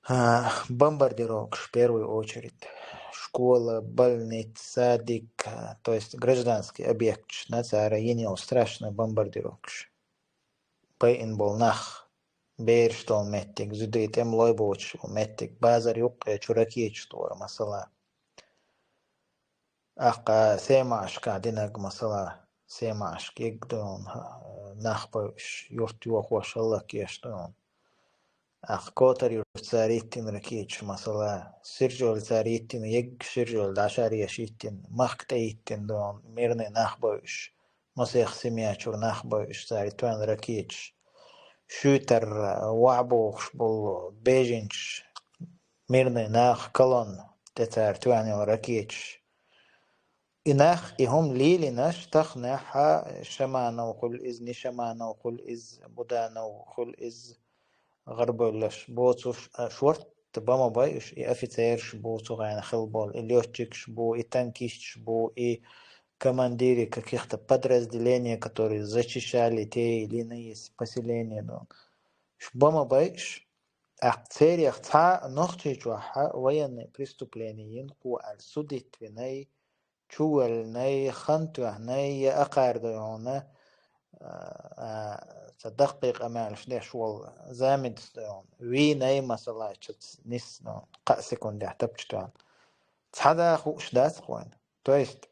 А, бомбардировкаш в первую очередь. Школа, больница, садик, а, то есть гражданский объекташ, на цара йина йолу страшный бомбардировкаш. Байина болу нах, бераш долу меттиг, зударий тӀемалой боцуш болу меттиг, базар юккъе чу ракеташ тора, масала. Аккха Семашкахь динарг, масала, Семашка егг ду, нах бевзаш, юрт йохош хӀаллакъеш ду. Аккха Котар-Юрта цара йиттина ракеташ, масала, Сиржола цара йиттина, егг Сиржола дӀашаръеш йиттина, махка тӀе йиттина ду, мирный нах бевзаш, масех семья чуьра нах бевзаш, цара тоьхна ракеташ. Шуьйтар вахьа бохуш болу беженцаш, мирный нах, колонна тӀе цара тоьхна йолу ракеташ. И нах, и хӀума лелийнарш таханехь, Шаманов хуьлу иза, Нишаманов хуьлу иза, Буданов хуьлу иза, гӀарбевлларш боцуш, а, шортта бан ма бай уьш, и офицераш бу, цу гӀайна хилла болу, и лётчикаш бу, и танкисташ бу, и командиры каких-то подразделений, которые зачищали те или иные с-, поселения, ну. Уьш бан ма бай уьш. ТӀаккха царех цхьа Нохчийчохь военный преступление йина кхо аьлла судить винарг, чувоьллинарг, хан тоьхнарг я акхарда йогӀу, а, а, ца даккхий къамелаш деш волу замидас догӀу. Вийнарг, масала, чуц нисса, ну, кхаа секундехь тапча тоьхна. Цхьа да хууш дац-кх вайна. То есть,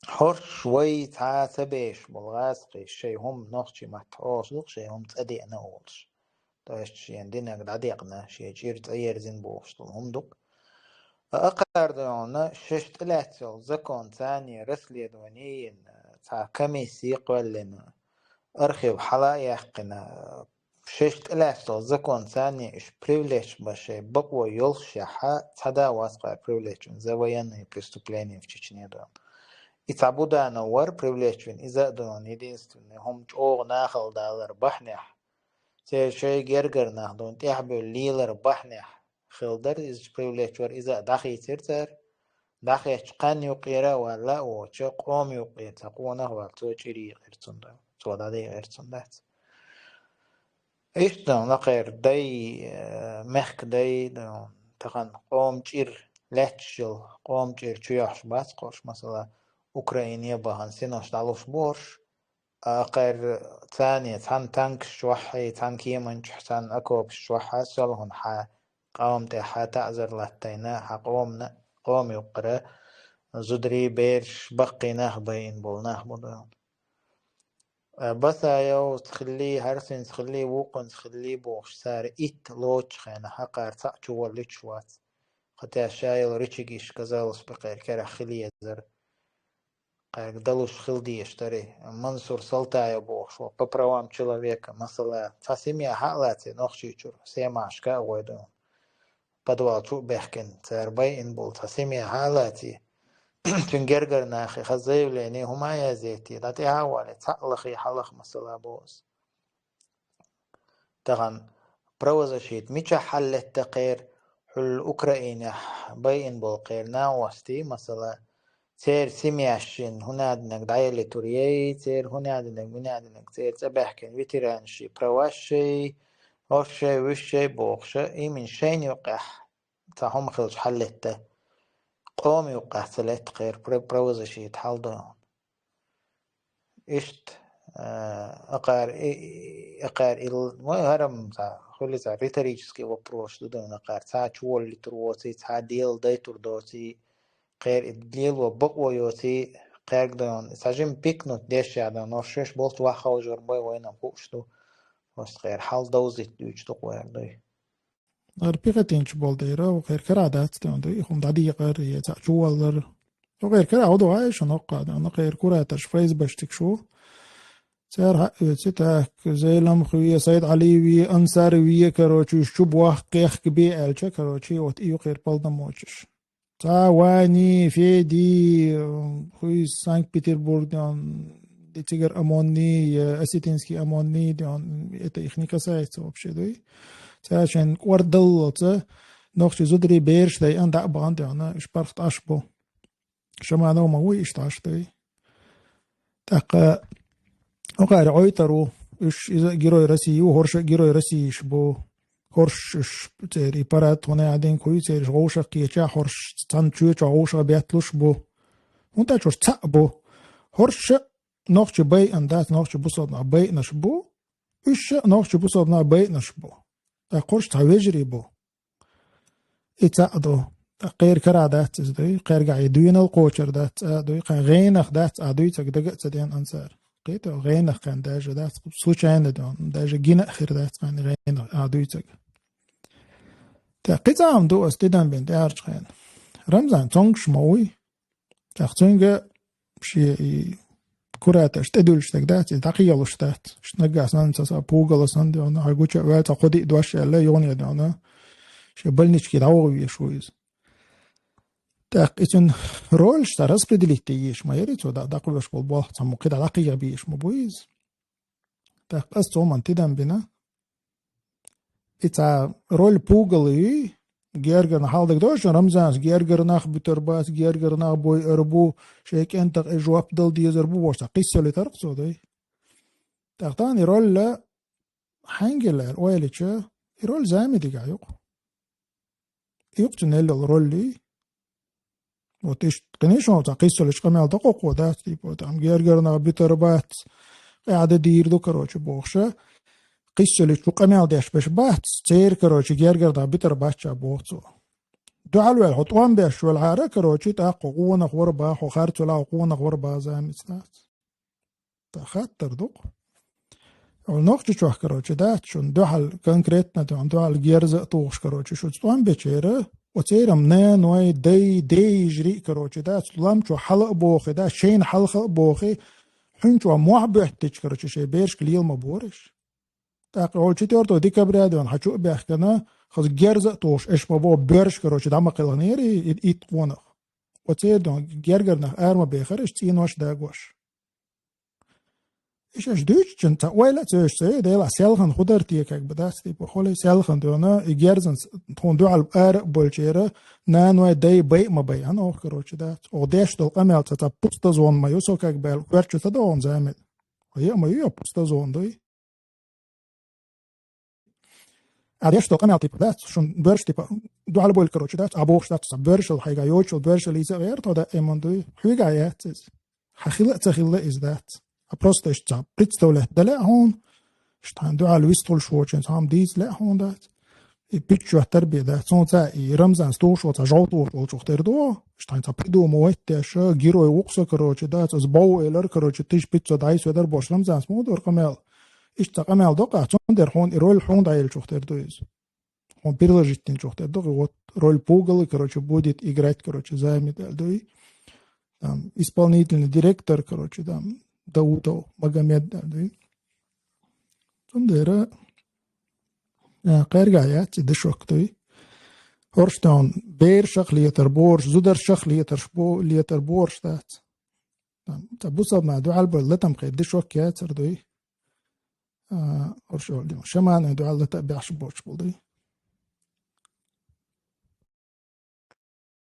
хӀорш вай цхьа а ца беш болу гӀазкхий, шайн хӀума нохчийн маттахь олуш ду-кх, шайн хӀума цӀа деана олуш. То есть шен динарг дӀадекъна, шен чӀир цӀа ерзина бохуш долу хӀума ду-кх. Акхарда йогӀу, шаьш тӀелаьцна йолу закон царний расследование йина, цхьа комисси кхоьллина, архив хьала а яьккхина, шаьш тӀелаьцна долу закон царна уьш привлечь бан шайн бакъо йолуш яхьа, цхьа да вац кхара привлечь за военные преступления в Чечне дон. И цхьа Буданов вара привлечь вина, иза а дон единственный хӀума чӀогӀа нахала далар бахьанехь. Церан шайн гергара нах дон тӀехбевлла лелар бахьанехь хилла дара иза привлечь вара, иза а дӀахийцира цара. ДӀахецча кхаьнна юккъера а ваьлла а воцуча, къома юккъера цхьа къонах а ваьлла, цо чӀир йийкъира цунна, цо дӀадийкъира цунна дац. Иштта лакхера дай, э, мехка дай, э, тахана къома чӀир лаьтташ йолу, къома чӀир чу йохьуш бац кхуш, масала, Украине бахана синош дӀалуш бохуш, а кхара царна цхьана танкаш чохь, цхьана кеманчохь, цхьана окопаш чохь, селхана хьа, къам тӀехь хьа таӀзар латтайна, хьа къомна, къома юккъара, зударий, бераш, баккхий нах байина болу нах бу ду. Э, Басаевс хилли, хӀарсинца хилли, вукхунца хилли бохуш, цара итт лоцучу хенахь хьакхара цхьаъ чу воллуьйтуш вац. Хотя шайла рычагиш, казалось бы, кхеран керахь хила езара. Кхаьрга далуш хила дезаш дарий. Мансур Салтаев бохуш ву, по правам человека, масала, цхьа семья хьа а лаций Нохчийчуьра, семашка а гӀой ду. Подвал чу а бехкина, цара байина болу цхьа семья хьа а лаций. Цуьнан гергара нахе хаза заявление хӀума а язйетий, дӀа тӀаьхьа а валий, цхьаъ лахий хьалха, масала, боху ас. Тахана правозащита мичахь хьаллетта кхера, хьуьлла Украинехь байина болу кхеран накъостий, масала, церан семьяшна хӀун а динарг дӀаяллийтур яй, церан хӀун а динарг, муьн а динарг, церан цӀа баьхкина ветеранаший правашший, оршший, вуьшший бохуша, именно шайна юккъехь цхьа хӀума хилча хьаллетта, къома юккъехь ца летта кхера пра-, правозащита хьал ду. Иштта, а, акхар и, и, акхар ил, ма, хӀара-м цхьа, хуьлий цхьа риторический вопрос ду дан, акхар цхьа чу воллуьйтур воций, цхьа дела дайтур доций, кхера и лело бакъо йоций, кхаьрга дан, цхьа жима пикнуть деш а дан, нуьш шаьш болчу ваха хьожур бай вайна хууш ду, оцу кхера хьал довзийта дуьйцуш ду кхерга дуй. Ара пехотинцаш болу дера, кхера кара дац те, и хӀума дӀадекъар, я цхьаъ чу воллар. Кхера кара хьо ду, ай, шуна хӀокху а дан, кхера кураторш, ФСБшниг шу. Цара хьаоьцу, так, Зелимхой, Сайд-Алиев, Ансаров, короче, уьш чу бохка кхехка бе аьлча, короче, вот и ю кхера полномочеш. Цхьа Вани, Феди, хуй Санкт-Петербург, дон, цигара ОМОН-ний, я осетинский ОМОН-ний, дон, это их не касается вообще, дуй. Цара шайн кӀордаллалца, нохчий зударий, бераш дайъан дӀа а бахана, дон, уьш паргӀат Ӏаш бу. Шаманов ма вуй иштта Ӏаш, дуй. ТӀаккха, окхари Ӏойтар ву, уьш иза а Герой России ву, хӀорш а Герой Российш бу. ХӀорш уьш церан и парад хӀуна а динг хуй, цераш вовшах кхеча, хӀорш цхьана чоьчу вовшах бетталуш бу. ХӀунда аьлча хӀорш цхьаъ бу. ХӀорш а нохчий байъина дац, нохчий бусалба нах байъинаш бу. Уьш а нохчий бусалба нах байъинаш бу. ТӀаккха хӀорш цхьа вежарий бу. И цхьаъ ду. ТӀаккха кхера кара дац иза дуй, кхергахь и дуьйнал кхочур дац а дуй, кхайн гӀенах дац а дуй, цаг дага а ца ден Ансар. Кхета гӀенах кхайн даже дац, случайно дон, даже гина а хир дац кхайн гӀенах а дуй цаг. ТӀаккха кхин цхьа хӀума ду ас тидам бина тӀаьхьарчу хенахь. Рамзан цомгуш ма вуй. ТӀаккха цуьнга шен и кураторш тӀедуьллуш стаг дац, и дӀакхелуш дац. Иштта наггахь санна ца са пугала санна дона, хьан гуча а ваьлла, цхьа кхо-диъ дош аьлла, юхане дона. Шен больничке дӀаваха везаш ву иза. ТӀаккха и цуьнан рольш цхьа распределить де езаш ма яри, цо дӀа-, дӀакхоьхьуш болу болх цхьа ма кхидӀа дӀакхехьа безаш ма бу иза. ТӀаккха ас цо ман тидам бина. И цхьа роль пугала юй, гергара нах хьалдага дойша, Рамзанас гергара нах буьтур бац, гергара нах бойур бу, шайн кӀентах и жоп дала дезар бу, бохуш цхьа кхиссалуьйтарх цо дай. ТӀаккха тахана и роль хьаьнгге лаьара, ойла йича, и роль зама дигахь юкъа. Юкъа цуьнан йолу роль юй. Вот иштта кхин шуна цхьа кхиссалуьйтуш къамел дакъокхо дац, типа, там, гергара нах буьтур бац, къаьхьа дан дийр ду, короче, бохуша. Кхиссалуьйтуш ву къамел деш берш бац, церан, короче, гергара нах буьтур бац ша боху цо. Дуьхьал ваьлла, хьо тӀом беш велахьара, короче, тӀаккха хьо къонах вара бан, хьо харц велахь, хьо къонах вара бан замица дац. Ткъа хаттар ду-кх. Нохчийчохь, короче, дац шуна дуьхьал конкретно, дуьхьал герза а тухуш, короче, шуьца тӀом бечера, оцеран наной, дай, дайижарий, короче, дац, лам чу хьала а бохий, дац, шайна хьалха а бохий, хьуьнчохь мохь боьттича, короче, шайн берашка лела ма бораш. ТӀаккха хӀо четвёртого декабря дона хьачу а баьхкана, хаза герза а тухуш, эш ма бо боьрша, короче, дӀа ма кхелхинера и, и, итт къонах. Оцердон гергара нах ара ма бехара, эш цӀенош дагош. Эш, эш дуьйцучун ца ойла а цоьш ца, э, Дела, селхан худар те, как бы, дац, типа, холи селхан дона, и герзанца тхуна дуьхьал ара а болчера, наной дай бай а ма бай, ана ох, короче, дац. Ох, деш дол къамел ца, ца пуста зон ма ю, со, как бы, аьл, коьрчу ца догӀун заме. Е ма ю, я пуста зон дой. А деш дол къамел, типа, дац, шун боьрш, типа, дуьхьал боль, короче, дац, а бохуш дац, ца боьршал хьайга йочул, боьршал иза гӀер, то да, эман дуй, хьуьга яц из. Хьа хила а ца хилла из дац. А просто иштта представлять дале а хьуна, иштта хьан дуьхьал вистхуьлуш вочун цхьа хӀума дийца лаьа хьуна дац. И пиччоьттар бе дац. Цунца и Рамзанс тухуш волу цхьа жовтуш волчух тера ду. Иштта хьан цхьа придумывать деш, герой вукху со, короче, дац. Аса бов элар, короче, тысяча пятьсот дай соьдар бош Рамзанс ма ду къамел. Иштта цхьа къамел доккха, цундела хьуна и роль хьуна дӀаелчух тера ду иза. Хьуна предложить динчух тера ду, и вот роль пугала, короче, будет играть, короче, Замид аьлла ду и. Там, исполнительный директор, короче, там, Даутов Магомед аьлла ду и. Цундела, э, кхаьрга яц и дашок ду и. ХӀорш тон берашах летар борш, зударшах летарш бо-, летар борш дац. Там, ца бусалба дуьхьал бой латам кхе дашок яцар ду и. А, хӀорш олдима. Шамана дуьхьал лата бехш боч бул ду и.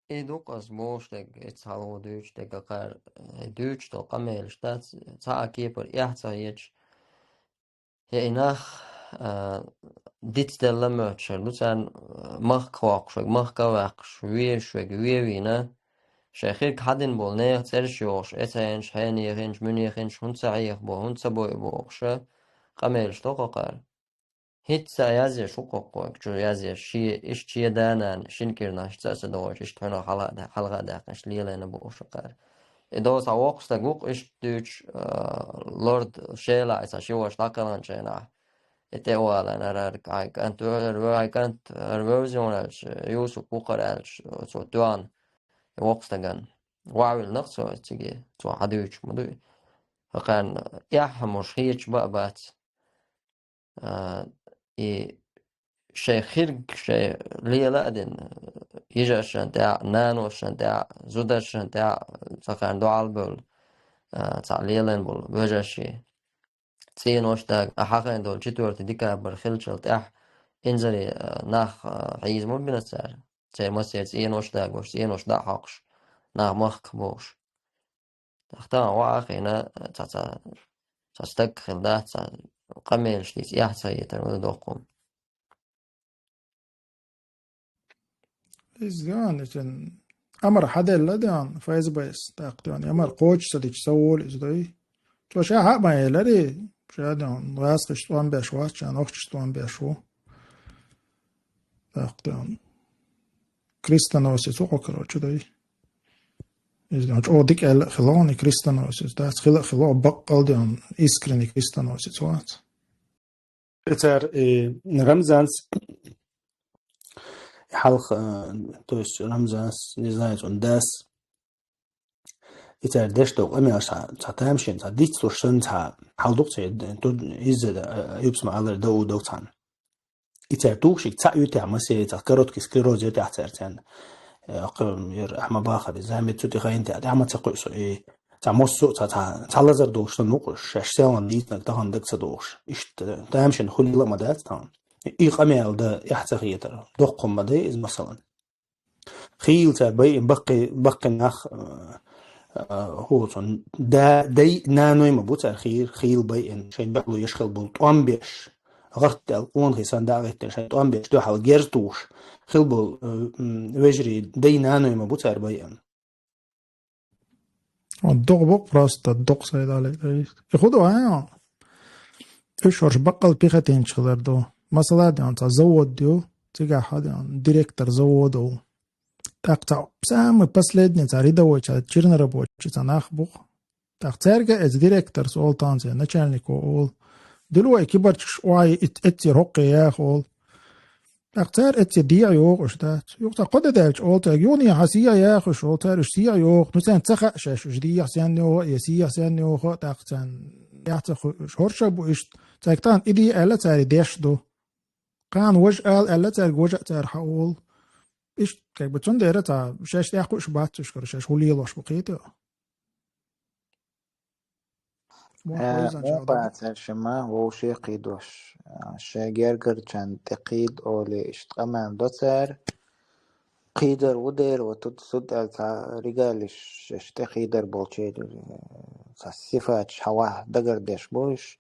И ду-кх ас бохуш дерг, эцхьалгӀа дуьйцуш дерг, акхар, э, дуьйцуш долу къамелаш дац, цхьа а кепара эхь ца хеташ. Я и нах, а, дицделла моьттуш хир ду, царна, а, махка хоккхуш верг, махка а ваьккхуш, везаш верг, вен а вийна, шайн хирг хьадина болу нехан цӀераш йохуш, эцхьенаш, хьенехинаш, муьнехинаш, хӀунда ца хьеха бо, хӀунда ца бойу бохуша, къамелаш до-кх акхар. ХӀинцца а язъеш ву-кх хӀокхо, чу язъеш, шен, иштта шен да-нана, шина кӀирнахь иштта а ца догӀуш, иштта хьуьнах хьала а да-, хьалха а даьккхина, иштта лелийна бу уьш кхара. И дола цхьа воккхачу стаг ву-кх, иштта дуьйцуш, а, лорд Шелахь, и цхьа ши ваша дӀакхелхинчу хенахь, и тӀе а валийна, ара, ара, хьайн кӀант, вара, вара, хьайн кӀант, ара вевза ву аьлча, Юсуп ву-кх ара аьлча, цо тоьхна, и воккха стагана. Ваьхьавиллина-кх цо циге, цо хьадуьйцуш ма дуй. Акхарна эхь хӀумаш хеташ баа бац. А, и шайн хирг, шайн лела а дина, йижаршна тӀехь, наношна тӀехь, зударшна тӀехь, цхьа кхарна дуьхьал бевлла, а, цхьаъ лелийна болу вежарший. ЦӀенош даг, а, хьахийна долу четвёртый декабрь хилчал тӀаьхьа инзаре, а, нах, а, хьийза ма бина цара. Церан массеран цӀенош дагош, цӀенош дӀа а хьокхуш, нах махка бохуш. ТӀаккха тахана ваха а хиъна, цхьа, цхьа, цхьа стаг хилла дац, цхьа къамелаш дийца эхь ца хетар ма ду доккха хӀума. Иза деана, иза амар хьаделла деана, ФСБ-с, тӀаккха деана, амар кхочуш ца дича, ца волу иза дой. Цо ша хьа а ма элари, ша деана, гӀазкхашца тӀом беш вац, ша нохчашца тӀом беш ву. ТӀаккха деана. Крестоносец ву-кх, короче, дай. Иза деана, чӀогӀа дика аьлла а хилла ван и крестоносец, дац, хила а хилла, баккъал деана, искренний крестоносец вац. И цара, и Рамзанс, и хьалха, э, то есть Рамзанс, не знаю, цуьнан дас, и цара деш долу къамелаш цхьа, цхьа тамашийна, цхьа дицлуш санна, цхьа хьал ду-кх церан, ду-, изза, э, Юпсма алар дан у дог цхьаьна. И цара тухуш цхьаъ ю техь, массеран цхьа короткий склероз ю техь цара царна. Э, кхин, яра ахьа ма бахара, и Замид цу тӀе хайна техь, тӀаьхьа ма ца кхуьу со, и цхьа массо а цхьа, цхьа, цхьа лазар долуш санна ву-кх уьш, шаьш селхана дийцинарг тахана дага ца догӀуш. Иштта, тамашийна хуьлийла а ма дац тахана. И къамел дан эхь ца хетар. Доккха хӀума ма дай иза, масалан. Хийла цара байина баккхий, баккхий нах, а, а, хӀу цунна да-, дай, наной ма бу цара хийла, хийла байина, шайн баьхло еш хила болу тӀом беш, гӀарт аьлла къонахий санна дӀа а гӀеттина, шайн тӀом беш дуьхьал герз тухуш хила болу, э, м, вежарий дай, наной ма бу цара байина. Вот дукха бу-кх просто, дукха сайдале. И хӀу ду, а? Уьш хӀорш баккъал пехотинцаш хилар ду. Масала, деана, цхьа завод ю, цигахь, деана, директор завода ву. ТӀаккха цхьа самый последний, цхьа рядовой, цхьа чернорабочий, цхьа нах бу-кх. ТӀаккха цаьрга а эцу директорс олу тахана, церан начальнико олу. Дило и кибарчаш охьа, и эццера хӀокхе яха олу. ТӀаккха цара эццера дехьа йогӀуш дац. Юха цхьа кхо де даьлча олу цаьрга, юха хьан сехьа яхуш олу цара, уьш сехьа йогӀу. Ну, царна ца хаьа шаьш, уьш дехьа сенна йогӀу, я сехьа сенна йогӀу, тӀаккха царна яхь ца хуьуш. ХӀорша бу иштта, Цаьрга тахана и де аьлла цара деш ду. Кхана важа ала аьлла цаьрга, важа а цара хьаоал. Иштта, как бы, цундела цхьа шаьш тӀехь кхуш бац уьш, короче, шаьш хӀу лелош бу кхетий. Муха Э, хьойзан муха шалла? Цаьршимма вовше кхийдош. Э, шайн гергарчарна тӀе кхийда оле, иштта къамел до цара. Кхийдар ву дера, вот тут суд аьлла цхьа ригалиш, шаьш тӀе кхийдар болчеран, э, цхьа сифаташ хьавахь дагардеш бу уьш.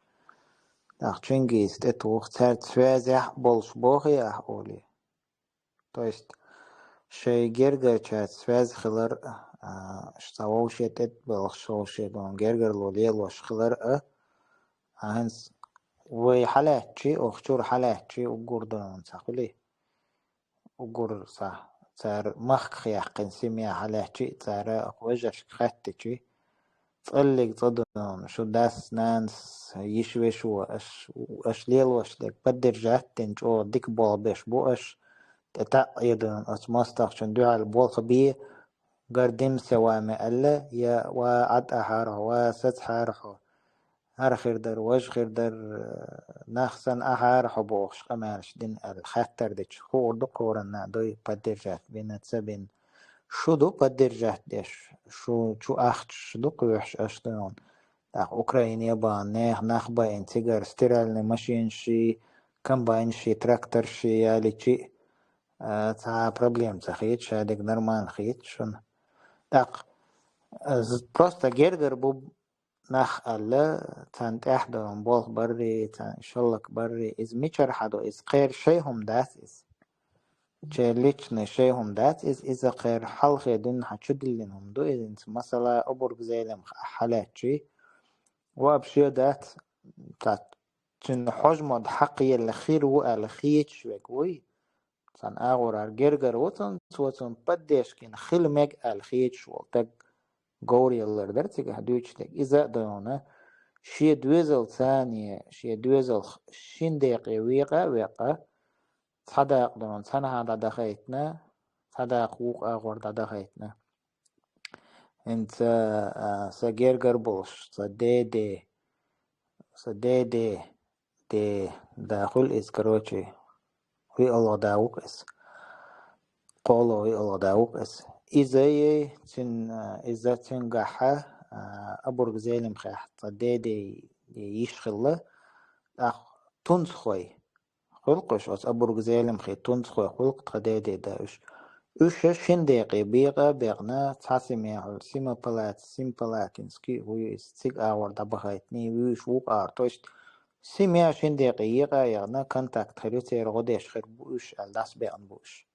ТӀаккха Чингиз тӀе туху, цаьрца связехь болуш бохий ахь оле. То есть, шайн гергарчаьрца связь хилар а, а, ш-, цхьа вовше тӀе белхаш, вовше дон гергарло лелош хилар а, а хӀинца вай хьалаьттачи, оха чуьра хьалаьттачи, уггар дон ца хуьлий? Уггар цхьа, цара махках яьккхина семья хьалаьттачи, цара оха вежаршка хаьттичи, цӀаллиг цӀа дон, шу дас, нанас, йиш веш ву, аш, аш лелош дерг поддержать дина, чӀогӀа дика болх беш бу аш, тӀе таӀ а дон, оцу мостагӀчун дуьхьал болх бе, гордимся вами аьлла, я ва Ӏад ахьара хьо, ва сацахьара хьо, хӀара хир дара, важа хир дара, нах санна ахьара хьо бохуш къамелаш дина аьлла, хаттар дича, хуур ду кхоранна дуй поддержать бина, ца бина. Шу ду поддержать деш, шу чу ахчаш ду кхоьхьуш аш дуьйхьун. ТӀаккха Украине бахана нехан нах баина цигара стиральный машинаши, комбайнаши, трактораши яличи, а, цхьа проблема ца хета, шадерг нормально хета шуна. ТӀаккха, а, з-, просто гергар бу нах аьлла, царна тӀехь долун болх барри, царна шаллак барри, иза мичара хьадо, иза кхеран шай хӀума дац иза. Чер личный шай хӀума дац иза, иза кхеран хьалхе дуьнна хьан чудиллина хӀума ду иза, инца масала обург зелем х-, хьалаьччи. Вообще дац, цхьа цуьнан хьожа мода хьакхъелла хир ву аьлла хеташ вег вуй. Цхьана агӀорара гергара ву цунца, цо цунна поддержкина хила мега аьлла хеташ волу таг говраллар дара цигахь дуьйцуш дерг. Иза а дойна, шен доьзал царне, шен доьзал шин декъе векъа а векъа, цхьа дакъа дойна цхьанхьа дӀадахайтина, цхьа дакъа вукху агӀор дӀадахайтина. ХӀинца, а, сан гергара болуш, сан деде, сан деде, де, да хуьлу иза, короче, виъалгӀа да ву-кх иза. Кхоло виъалгӀа да ву-кх иза. Иза ей, цуьн-, а, иза цуьнгахьа, а, обург зелимхехь цхьа деде йиш хилла. ТӀаккха тунцхой хуьлу-кх уьш, оцу обург зелимхе тунцхой хуьлу-кх тхан деде да уьш. Уьш шин декъе бекъа а бекъна, цхьа семья хуьлу, Семипалатин, Семипалатинский вуй иза, цига агӀор дӀабахайтина, вуьйш вукху агӀор. То есть, семья шин декъе екъа а яхна, контакт хир ю, церан гӀо деш хир бу уьш аьлла, дӀасабеъна бу уьш.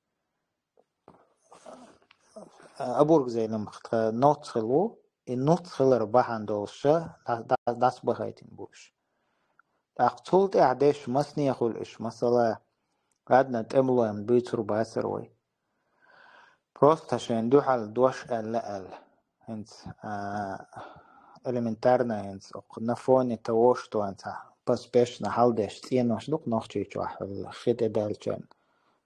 Обург зелимха тхан ноц хилла ву, и ноц хилар бахьана долуш ша дӀа-, дӀа-, дӀасабахайтина бу уьш. ТӀаккха цул тӀаьхьа деш масане хуьлу уьш, масала, ладно, тӀемалойн буьйцур бацара вай. Просто шайн дуьхьал дош аьлла аьлла. ХӀинца, а, элементарно хӀинца окху на фоне того, что хӀинца поспешно хьалдеш цӀенош ду-кх Нохчийчохь хи тӀедаьллачарна.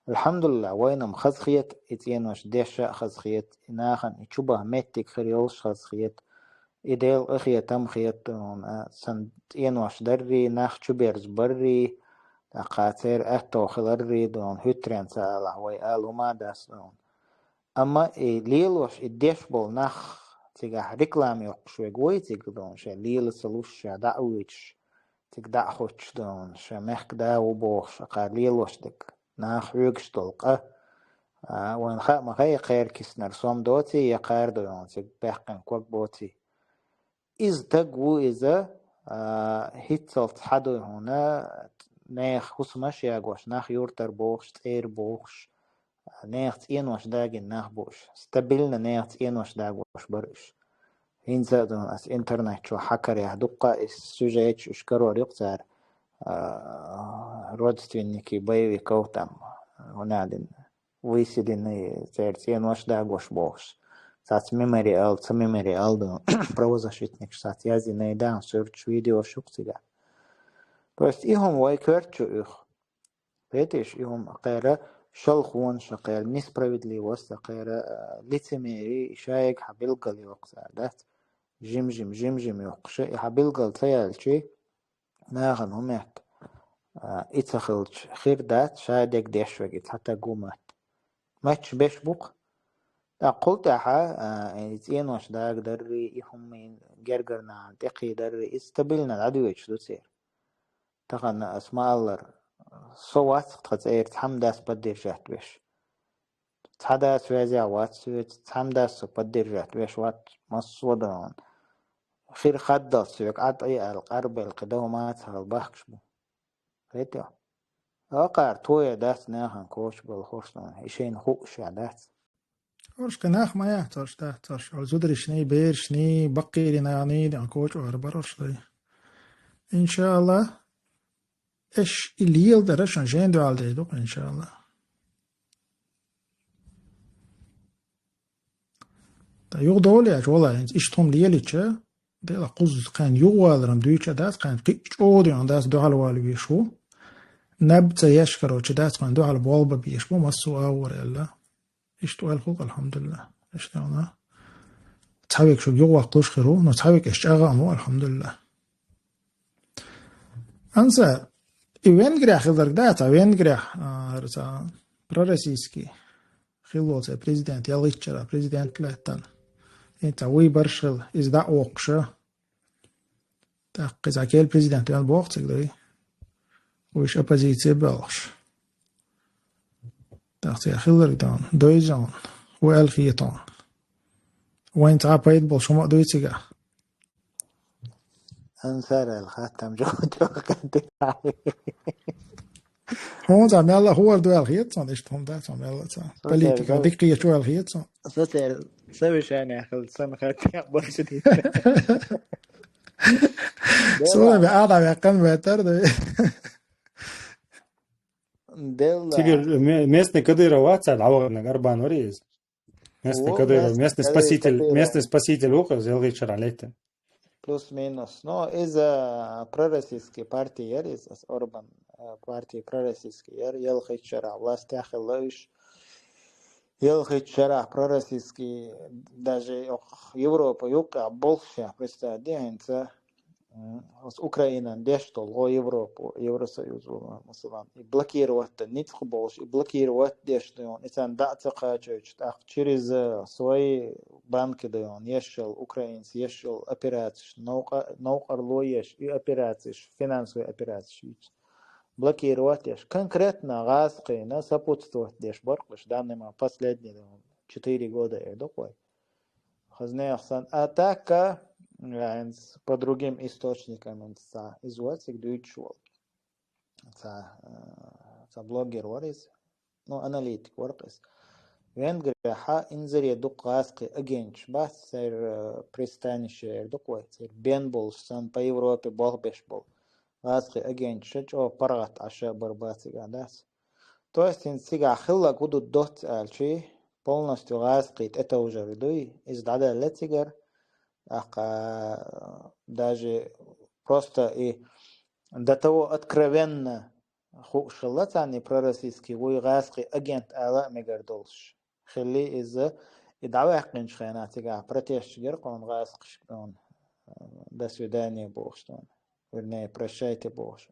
Алхьамдулиллах, вайна-м хазахета, и цӀенош деш а хазахета, и нахана и чубаха меттиг хир йолуш хазахета, и Делан къинхетам хета, а, сан цӀенош даррий, нах чуберза баррий, тӀаккха церан аьтто хиларрий, дон хӀуьттаренца алахь, вай ала хӀума а дац, дон. Амма и лелош, и деш болу нах цигахь реклама йоккхуш вега вай цига, дон, ша лела ца луш, ша дӀа а вуьйцуш, цига дӀа а хуьттуш, дон, ша мехкан да ву бохуш, кхара лелош дерг. Нах хьоьгуш долу къа. А, вайна хаа ма хаьа, кхера киснара сом доций, я кхара дойон цига баьккхина ког боций. Иза таг ву иза, а, хӀинццалц хьадуй хьуна, нехан хӀусамаш ягош, нах юртара бохуш, цӀера бохуш, нехан цӀенош дагийна нах бу уьш. Стабильно нехан цӀенош дагош бара уьш. ХӀинца а ду ас интернет чу хьакарехь дуккха а и сюжеташ уьш карор ю-кх цара, а, родственники боевиков там, хӀунадина, выселенные, церан цӀенош дагош бохуш. Цац мемориал, ца мемориал ду, правозащитникаш цац яздина, и дан суьрташ, видеош ю-кх цигахь. То есть и хӀума вай коьртачу уьху. Кхетиш, и хӀума кхера шалхонаш а кхера, несправедливость а кхера, а, лицемерие, и шайга хьан билггал йоккху цара, дац? Жим-жим, жим-жим йоккхуша, и хьан билггал ца яьлчи, нахана хӀумет, а, и ца хилча, хир дац, шадег деш вег, и цхьа таг ву матта. Матча беш бу-кх. ТӀаккха кхул тӀаьхьа, а, и цӀенош дага дарри, и хӀума гергара нахана тӀекхий дарри, и стабильно дӀадоьдуш ду церан. Тахана ас ма аллара, со вац-кх тха цӀера цхьамма дас поддержать веш. Цхьа дас веза вац соьца, цхьамма дас со поддержать веш вац, массо а догӀун. Хир хаддалц соьга Ӏад Ӏе аьлла, къарбелла кхы дов мацахьал бахкаш бу. Хетё? Акхар тоя дац нахана коча бала хурсна, и шайна хууш а дац. Оршка нах ма яц, орш дац, орш. Ол зударишний, берашний, баккхийрий наханий, дан коча ара бар орш дай. Иншалла, эш и лел дара шан жен дуал дей дук, иншалла. Та югъ доле ач, вала, ин иш тхум лелича, дела куз кхан югъ валрам дуйча дац, кхан кик чоди он дац, дуал вал вишу. Наб ца яш, короче, дац, кхан дуал болба биш бу, массу а вар элла. Иштта ойл хулк, алхамдулилла. Иштта она. Цхьавик шу югъ ваккхуш хиру, но цхьавик эш чӀагӀа аму, алхамдулилла. Анса, и Венгрия хиларг да, ца Венгрия, а, ца пророссийский. Хилла ца президент, ялгъитчара президент леттан. И ца выборш хил, из да оккша. ТӀаккха иза кел президент вен бохциг дай. Уж оппозиция балш. ТӀаккха ца хиларг дан, дойзон, у элхиетон. Вайн ца пайд бол шума дуйцига. Ансар ал хаттам жо-, жо-, хатта. Хьун ца мелла хӀор дуэл хет сон, иштта хӀун дац сон мелла ца. Политика, диккхе чуэл хет сон. Со цер совещание хил сан хаттам больше ди. Суна бе ада бе кан бетар да. Делла. Цигар ме-, местный Кадыров вац, а дӀаваханаг Арбан вари из. Местный Кадыров, местный спаситель, местный спаситель ву-кх из, ялгъитчара летта. Плюс-минус. Но из, а, пророссийский партия яр из, ас Орбан, а, партия пророссийский яр, ялгъитчара власть яхилла уж. Ялгъитчара пророссийский, даже ох, Европа юкъа болхша, представь, де хӀинца. М, ас Украинан деш долу гӀо Европу, Евросоюз ву, масалан, и блокировать дан ницкъ болуш, и блокировать деш ду, и царна дӀа а ца кхачуьйтуш, тӀаккха через, э, свои банки ду, ешшал, украинцы ешшал операцеш, новкъа-, новкъарло еш, и операцеш, финансовые операцеш вуьйцу. Блокировать деш. Конкретно гӀазкхийна сопутствовать деш баркъаш, данный момент последний, ду, четыре года эр ду кхой. Хазнех сан. А так, а, по другим источникам ца, из вацик дуьйцуш волу. Ца, а, ца блогер вар из. Ну, аналитик вар-кх из. Венгрияхьа инзаре дукха гӀазкхи агенташ бац, церан, а, пристанище эр ду кхой, церан бен болуш сан по Европе болх беш болу. ГӀазкхи агенташ чӀогӀа паргӀат Ӏаша бар бациг а дац. То есть хӀинца цигахь хилларг хӀун ду доцца аьлчи, полностью гӀазкхий тӀетовжар дуй, иза дӀадаьлла цигара, тӀаккха даже просто и до того откровенно хууш хилла царна и пророссийский вуй гӀазкхий агент ала а мегар долуш. Хилли иза и дӀаваьккхинчу хенахь цигахь протестчигара кхуна гӀазкхашка кхуна, до свидания бохуш кхуна, вернее, прощайте бохуш.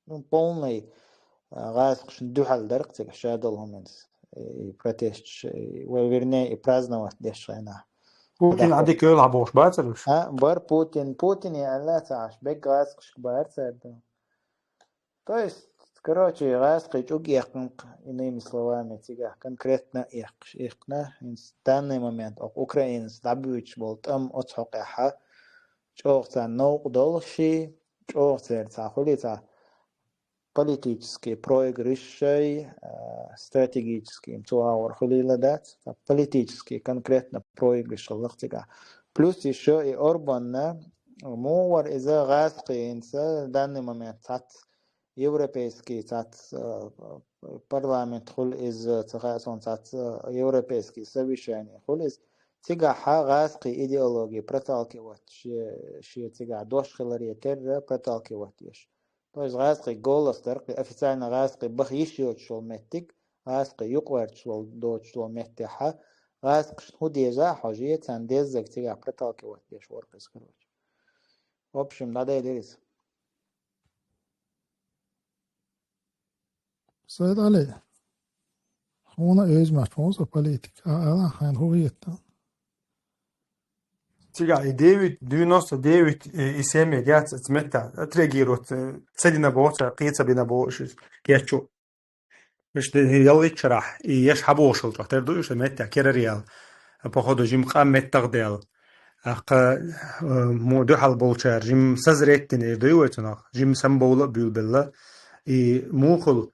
Ну, полный, а, гӀазкхашна дуьхьал дара-кх цига шадолу хӀуманца. И протесташ, и, вай, вернее, и праздновать деш хенахь. Путин Даха. Ӏадика йойла хьан бохуш бацара уьш? А, бар Путин, Путине аьлла ца Ӏаш, бегга гӀазкхашка бара цара ду. То есть, короче, гӀазкхий чӀуг эккхина-кх, иными словами, цигахь конкретно эккхаш, эккхина, хӀинца данный момент окху Украинас дӀабуьйцуш болу тӀам оцу хьокъехьа, чӀогӀа царна новкъа долу ши, чӀогӀа церан цхьа хуьли цхьа политический проигрышшай, а, стратегический, цу агӀор хуьлийла дац, цхьа политический конкретно проигрыш хилла-кх цигахь. Плюс ещё и Орбанна, муха вара иза гӀазкхийца данный момент цхьацца европейский цхьацца, а, парламент хуьлу иза, ца хаьа суна цхьацца европейский совещание хуьлу иза. Цигахьа гӀазкхий идеология проталкивать, шен, шен цигахь дош хиларе терра проталкивать еш. То есть гӀазкхий голос дара-кх, официально гӀазкхий баха йиш йоцуш йолу меттиг, гӀазкхий юкъаваьрчаш волу доцуш йолу меттехьа, гӀазкхашна хӀун деза а хьожий, царна деззаг цигахь проталкивать деш вара-кх иза, короче. В общем, дӀадайдира иза. Сайд Али, хьуна оьзмач хьуна со политика, а ала хьайн хӀу хетта. Цигахь и девять, девяносто девять, э, и семь яц, цу меттехь отреагировать, э, ца дина боху, ца кхин ца бина боху, уьш кечу. Уьш де ялличчарахь, и еш хьабохуш хилчохь, тера ду уьш, меттехь керарий ял, походу, жима къам меттах дел. Аккха, э, мо дуьхьал болчара, жима созреть дина, эр дуй вай цунах, жима самбовла а буьйлабелла. И мухал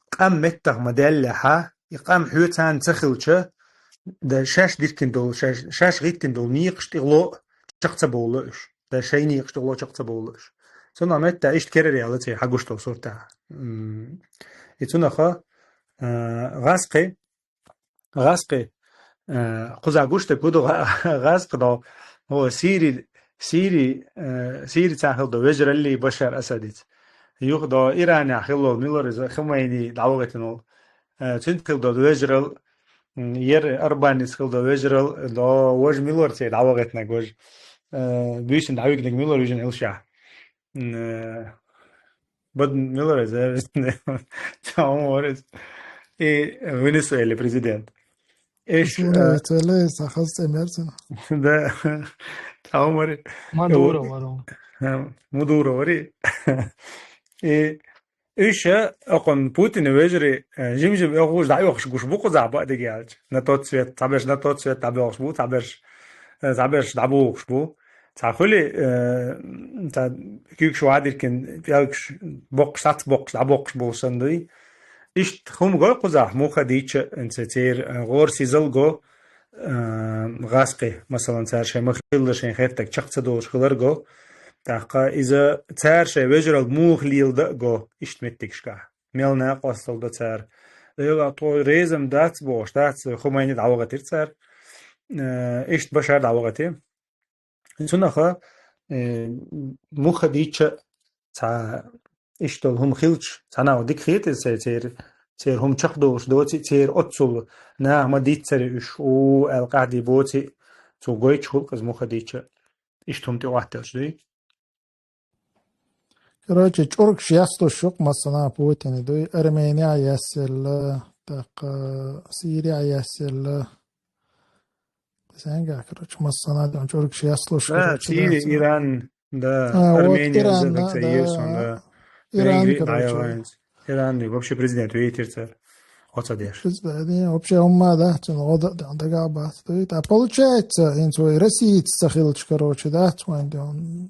къам меттах ма даьллехьа, и къам хьоьцарна ца хилча, да шаьш диркина долу, шаьш, шаьш гӀиттина долу некъаш тӀехула чекх ца бовлу уьш. Да шайн некъаш тӀехула чекх ца бовлу уьш. Цунах метта иштта кераре яла церан хьагуш долу суртахь. М, и цунаха, а, гӀаскхи, гӀаскхи, а, кхуза гуш дерг хӀу ду гӀа-, гӀаскхи до, о, Сири, Сири, а, Сири цхьа хила до вежаралли Башар Асадица. Юха до Иранехь хилла милар иза Хумайни дӀавахийтина волу. Э, цуьнца хила долу вежарал, м, ер Арбанис хила долу вежарал, до важа милор церан дӀавахийтинарг важа. Э, буьйсина дӀавигнарг милор вижина Ӏилшехь. М, э, бад милор иза, цхьа хӀума вара иза. И Венесуэла президент. Иш, э, Венесуэла, цхьа хаза цӀе мерзина. Да. Цхьа хӀума вара. Мадуро вара. Э, Мадуро вара. И Уьш, а, окхунна Путина вежарий, э, жим-жим оьхуш, дӀаоьхуш гуш бу кхузахь баъ дигеалча. На тот свет, цхьаберш на тот свет дӀабоьлхуш бу, цхьаберш, э, цхьаберш дӀабухуш бу. Цхьа хуьли, э, цхьа куьйгаш вадиркин, пӀелгаш боккхуш, сац боккхуш, дӀабоккхуш болу санна дуй. Иштта хӀума гой кхузахь, муха дийча, ца церан, э, гӀорасизал го, а, гӀаскхи, масалан, цара шайн ма-хиллара шайн хеттарг чекх ца долуш хилар го, тӀаккха иза цара шайн вежаралла муха леладан а го, иштта меттигашкахь. Мел накъосталла до цара. Эла, тхо реза дац бохуш, дац, Хумайни дӀавахийтира цара. Э, иштта Башар дӀавахийтира. Цунаха, э, муха дийча цхьа иштта долу хӀума хилча, цхьа нах дика хета иза церан, церан хӀума чекхдолуш доций, церан оццул наха ма-дийццара уьш, у, аьлла къахьдий боций, цо гойтуш хуьлу иза муха дийча, иштта хӀума тӀе Ӏоттаелча дуй. Короче, чӀургаш ястуш ю-кх массанхьа Путине дуй, Арменехь ясъелла, тӀаккха Сирехь ясъелла. Сенга, короче, массанхьа дон чӀургаш ястуш, Да, короче, Сири, да, цуьнан. Иран, да, А, вот Армения, Иран, да, да, да. Венгри, короче. ДӀаяханца. Иран вообще президент вейтира цара. Оца деш. Президент, вообще, хӀумма, да, цуьнан гӀо дан дагахь бац. Дуй, тӀа получается, хӀинца вай Россица ца хилча, короче, да, цуьнан дон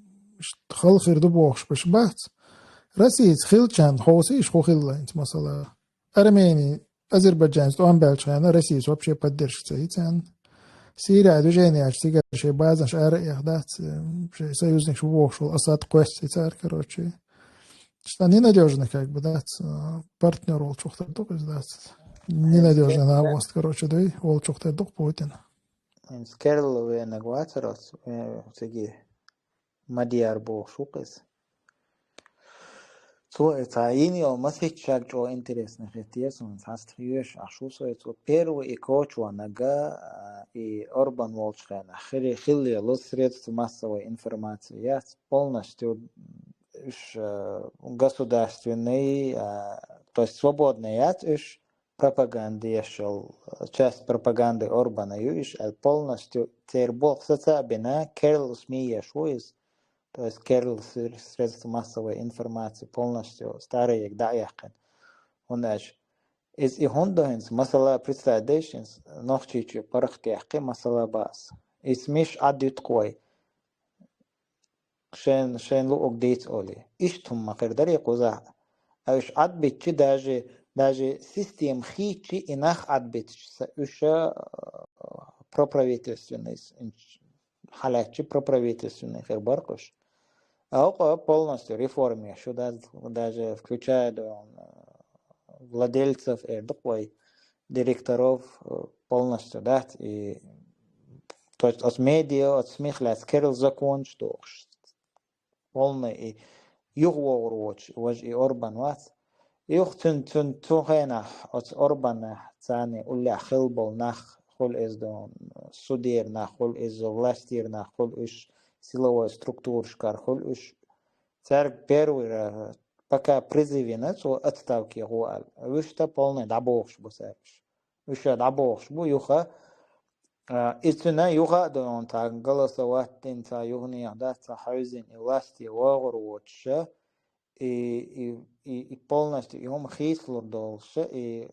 халхир ду бохуш беш бац. Россица хилчан, хьо сийш хӀу хилла хӀинца масала. Армени Азербайджанца тӀом баьлча хенахь Россица вообще поддержка ца йи царна. Сирия движение аьлча цигара шайн базанаш ара а эха дац, шайн союзникаш ву бохуш волу Асад кхоьссина цара, короче. Что ненадёжный, как бы, дац, партнёр волчух тера ду-кх иза, дац. Ненадёжный навост, короче, дуй, волчух тера ду-кх Путин. Хьинца керла венаг вацара оцу, э, циги Мадьяр бохуш ву-кх иза. Цо и цхьа йина йолу масийтта шаг чӀогӀа интересный хетира суна, цхьацца йоьшуш ахь шу со и цо первый и кочо нага, а, и Орбан волчу хенахь хири хилла йолу средства массовой информации яц, полностью уьш, а, государственный, а, то есть свободный яц уьш, пропаганда еш йолу, часть пропаганды Орбана ю уьш, а полностью церан болх саца а бина, керла СМИ еш ву иза. То есть керла средства массовой информации полностью старые дӀа а яьккхина. ХӀунда аьлча иза и хӀунда ду хӀинца, масала, представить дайша хӀинца, Нохчийчоь паргӀат яьккхи, масала, бац. И СМИ-ш Ӏаддуьту-кх вай. Шен, шен луъург дийца олий. Иштта хӀума ма хир дарий кхузахь. А уьш Ӏадбитчи, даже, даже система хийчи и нах Ӏадбитчи, са уьш, а, проправительственный, хьалаьцчи проправительственный хир бара-кх уьш. А хӀокхо полностью реформа еш ю, да-, даже включая до, а, владельцев, эр ду-кх вай, директоров, э, полностью, да, и, то есть, оцу медиа, оцу СМИ-х лаьцна керла законаш дохуш. Полный и юхавогӀур воцуш, важа и Орбан вац. Юха цуьнан, цуьнан, цу хенахь оцу Орбанна царна уллехь хилла болу нах хуьлу иза дон, судера нах хуьлу иза, властера нах хуьлу уьш, силовой структурашкара хуьлу уьш. Цаьрга первый ра-, Пока призыв йина цо отставке гӀо аьлла. Вуьшта полный дӀабохуш бу цаьргаш. Вуьшта дӀабохуш бу юха. А, и цуьнан юха а ду, он цхьа голосовать дина, цхьа юханехьа дац, цхьа хьаьвзина, и власте вагӀур воцуша, и, и, и, и полностью и хӀума хийцалур долуша, и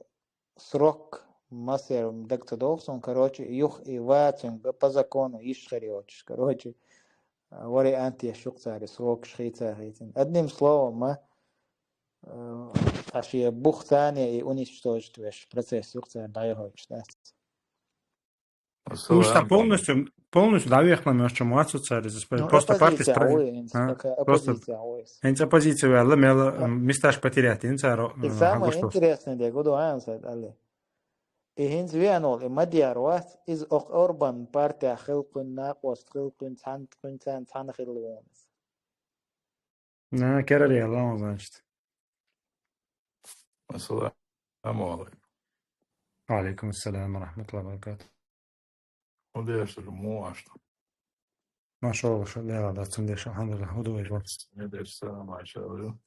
срок массеран дага ца догӀу суна, короче, юха и вацунга по закону йиш хир йоцуш, короче, вариант еш ю-кх цара и срокаш хийца а хийцина. Одним словом, ма, э, цхьа шен бух царна и уничтожить веш процесс ю-кх цара дӀайохуьйтуш дац. Уж сан полностью, полностью дӀавехна моьттуш ма вац цара иза. Ну, просто партис оппозиция про-, вуй, хӀинца а? Пока просто оппозиция вуй. ХӀинца оппозиция ваьлла, мел, а, м, месташ потерять дина цара, и м, самое хьагуш ду. Интересное де гуду, а, сан дале. И хӀинца веана волу, и ма-дера вац, иза окху Орбан партия хилла кхуьнан, накъост хилла кхуьнан, цхьаьна, кхуьнан царна цхьаьна хилла вуна иза. На, керара яла он, значит. Ассаламу алейкум. Ва алейкум ассалам ва рахматуллахи ва баракатух. ХӀун деш ду, муха аш ду? Машалла, ша дела да, цун деш, алхамдулиллах, хӀун ду вай бац? Не деш, салам, машалла.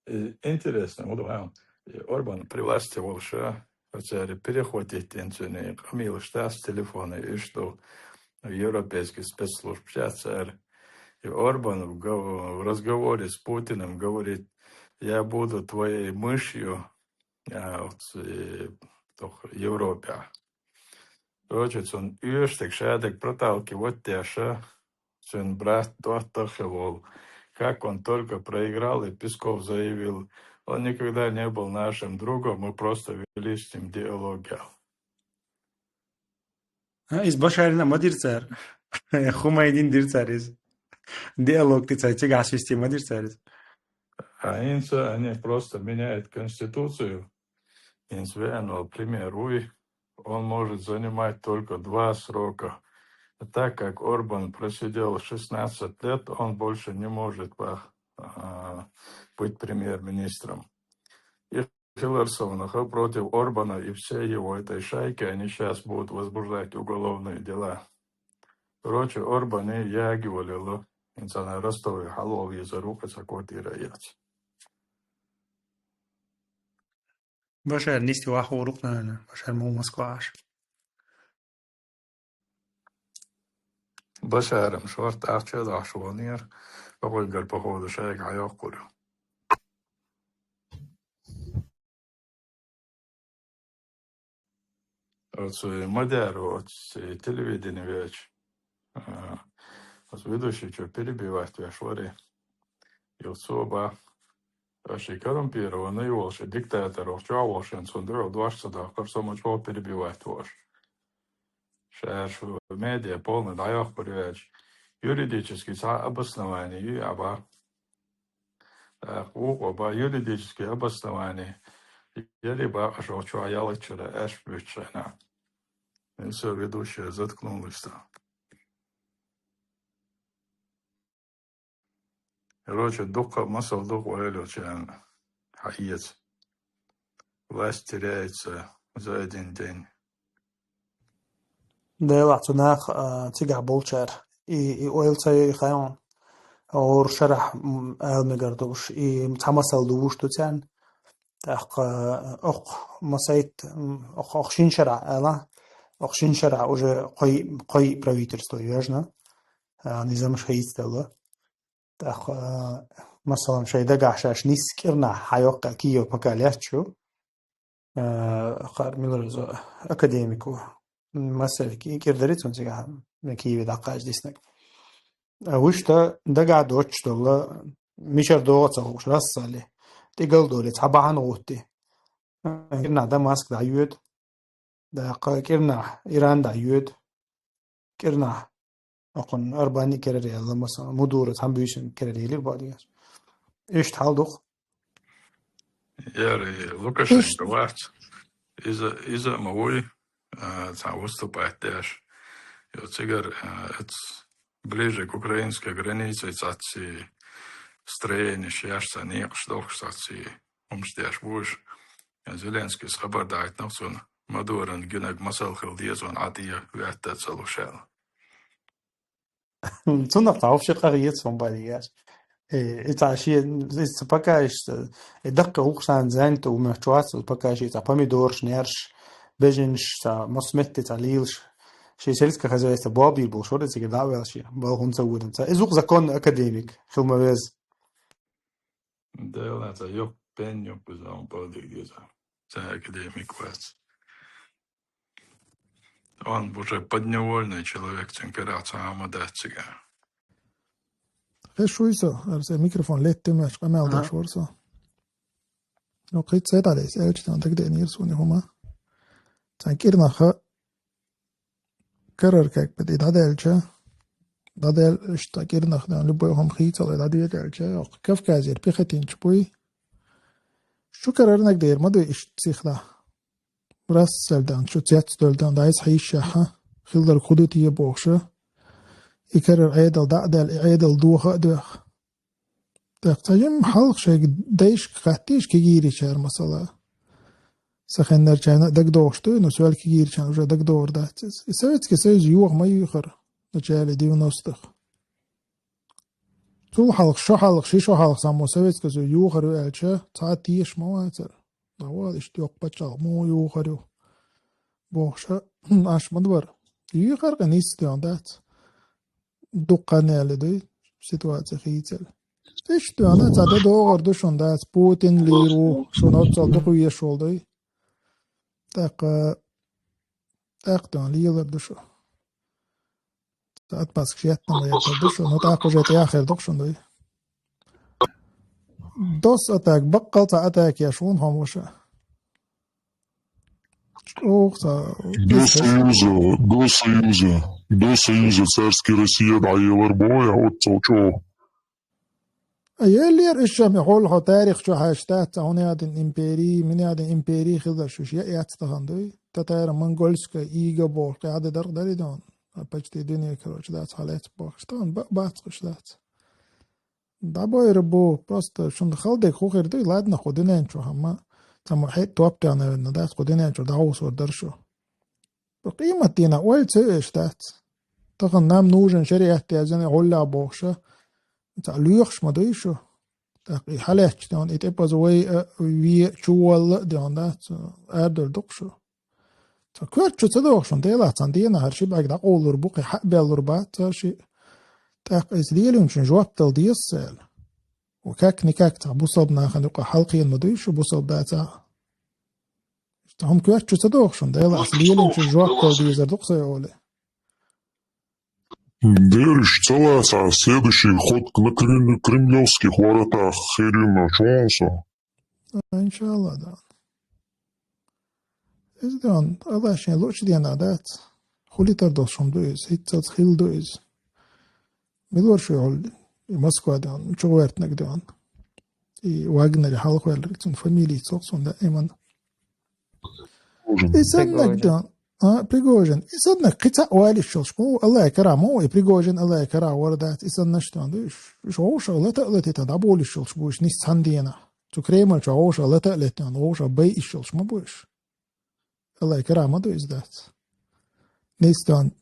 Э, интересно, вот, а, э, Орбан при власти волуша, хотя перехватить тенцию, къамелаш дац телефона, и что европейский спецслужб сейчас, э, и Орбан в гов-, в разговоре с Путиным говорит: «Я буду твоей мышью», а, вот, э, тох Европе. Короче, цунна оьшург шадерг проталкивать вот деш, цуьнан брат доттагӀа хилла волу. Как он только проиграл, и Песков заявил: «Он никогда не был нашим другом, мы просто вели с ним диалог», — аьлла. А, иза Башарна ма дира цара. Хумайнина дира цара иза. Диалог тӀе цхьа цигахь систе ма дира цара иза. А хӀинца они просто меняют конституцию. ХӀинца веана волу премьер вуй, он может занимать только два срока. А так как Орбан просидел шестнадцать лет, он больше не может, а, быть премьер-министром. И Хиллерсонах против Орбана и всей его этой шайки, они щас будут возбуждать уголовные дела. Короче, Орбан и яги валила, инсана Ростове хьалол везар ву, кхин цхьа квартира яц. Башар нисти вахур ву-кх, наверное. Башар ма ву Москва Ӏаш. Башарам шорта ахча а дохьуш вонера, бакъойгара, походу, шайга хьайоккхур ю. Оцу Мадяру, оцу телевидение веча, а, оцу ведущий чу перебивать веш вари. И оцо баха, аша коррумпированный волуш, диктатор волуш, чохь волуш, цунна дуьхьал дош ца доккхура, со ма чӀогӀа перебивать ву аша. Ша аша медиа полный дӀайоккхур ю аьлча, юридически цхьа обоснование ю, а баха. ТӀаккха вукхо баха юридически обоснование. Яри баха аша волчохь яллачара аьшпа буьтту шайна. И со ведущая заткнулась там. Короче, дуккха а масал ду-кх ойла йолчарна хьаэца. Власть теряется за один день. Делахь цу наха, а, цигахь болчара и, и ойла ца йо и хайон. ГӀур шарахь, м, ала мегар долуш, и цхьа масал луш ду царна. ТӀаккха, а, окху масайт, м, окху, окху шин шарахь ала, окху шин шарахь уже кхой, кхой правительство йоьжна, а, низамаш хийцаделла. ТӀаккха, а, масалан, шайн дагахь шаьш нисса кӀирнахь хьайоккха Киев пока лаьтташ ю. А, кхара мила ву иза, академик ву. Масех кӀи-, кӀира дарий цунна цигахь, Киеве дӀакхача диснарг. А, вуьшта дагахь доцуш долу, мичара догӀу а ца хууш, расса а ле, тӀигал долий, цхьа бахьана гӀуттий. А, кӀирнахь Дамаск дӀайоьду. ТӀаккха кӀирнахь Иран дӀайоьду. КӀирнахь. Окхунна Орбанна а керара яьлла, масала, Мадуро цхьана буьйсанна керара елира бакъдерг. Иштта хьал ду-кх. Яра Лукашенко вац. Иза, иза а ма вуй, а, цхьа выступать деш. Йо, цигара, а, эц-, ближе к украинской границе цхьацца строенеш еш, цхьа некъаш дохуш цхьацца хӀумаш деш бу уьш. Зеленскийс хабар дахьийтинарг цунна, Мадуран гинарг масал хила деза, вон Ӏа тӀе ваьтта ца луш аьлла. Цунах тхьовш къахьеца хӀума бан дигаш. Э, и цхьа ши, и цхьа пока иш, э, даккха ухсан занят у мехчоц, пока ши цхьа помидорш, нерш, беженш, цхьа мас метте цхьа лилш. Ши сельское хозяйство бобир бул шура цига давел ши, бал хунца вуден. Цхьа, из ух закон академик, хилма вез. Дела, цхьа ёк пен, ёк бизан подик диза. Цхьа академик вац. Он уже подневольный человек, цен караца ама датцига. Хешуй со, арса микрофон леттем, аш къамел Ага. даш ворсо. Ну, кхит сеталес, элчтан, так де нир суни хума. Цан кирнаха карар как бы, и дадельча. Дадел, что кирнах, да, любой хом хицал, и дадельча. Ох, Кавказер, пехотинч буй. Шу карар нагдер, маду иш цихла. Брас сальдан, шу цец дольдан, дайс хайшаха. Хилдар худут е бохша. И карар айдал, да, дел, и айдал духа дух. Так, цхьа жим хьалха шайга дайшка хаттийша кигийричара, масала. Сахеннарчарна дагдохуш дуй, ну, соьл кигийричарна уже дагдохур дац иза. И Советский Союз юха ма юхара, начале девяностых. Цул хьалха, шо хьалха, ши шо хьалха саммо Советский Союз юхар ю аьлча, цхьа теш ма вацара. Да вот, иштта йоккха паччахьалкх мо юхар ю. Бохуша, аш ма дар. Юхар къа нийса тен дац. Дуккха нели дуй, ситуация хийцел. Иштта ана цхьа де догӀар ду шун дац, Путин лийру, шун оццал дукха вешал дуй. ТӀаккха, тӀаккха тен лийлар ду шу. Цхьа отпаска шеттан ма яхар ду шу, но тӀаккха уже тӀяхар ду шун дуй. Дос атак, баккъал цхьа атак я шун хомуша. Чӏогӏа ца-, До Союза, до Союза, до Союза царской России дӏаелар бу я оццал чӏогӏа. А еллер ишшами хьол хьо тарих чу хьаштац, а хьуна ядин импери, мина ядин импери хилар шуш я яц тахан дуй. Татаро-монгольская ига боху, къяда дарх дари дон. А почти дуьне, короче, дац хьалец бохуш. Тахан ба-, бац хуш дац. Дабойра бу, просто шун халдег хухир дуй, ладно, ху динен чу хамма. Цаму хьет топ тя, наверное, дац, ху динен чу дагӏусур дар шу. Бу къимат дина, оль ца эш дац. Тахан нам нужен шариат язани гӏулла бохуша. Ца луьхш ма дуй шу. Так и халеч дон, и тепаз вай, э, ви чувалла дон дац, ардур дук шу. Ца коьрта чу ца доху шун, Дела, цан дена хӀара ши бӀаьрг дӀакъовлур бу, кхин хьа а беллур бац ца ши. ТӀаккха иза лелуьнчун жоп дала деза царна. Ва как-никак цхьа бусалба нахана юкъа хьалкхийна ма дуй шу бусалба дацахь. Ца хӀума коьрта чу ца доху шун, Дела, аса лелуьнчун жоп дала дезар ду-кх сайн оле. Дерриш ца лаца, следующий ход на Крем-, Кремлевских воротах херина чонса. Иншалла, да. Иза дан, Аллах шен лучу дена дац. Хули тар долчун ду иза, хӀитталц хилла ду иза. Милор шу йолу, и Москва дан, чугӀертнаг дан. И Вагнери хьалхверлиг, цун фамилия цох, цун да иман. И саннаг Пригожин. дан, а, Пригожин. И саннаг кхица валиш шолш, мо Аллах кара, мо и Пригожин Аллах кара вара дац, и саннаш дан, ду, ш-, ш-, вовша лата, лата, та даболиш шолш, буш, нис цан дена. Цу Кремль чу вовша лата летан, вовша бай иш йолуш ма бу уьш. Аллай карама ду иза дац. Нис дан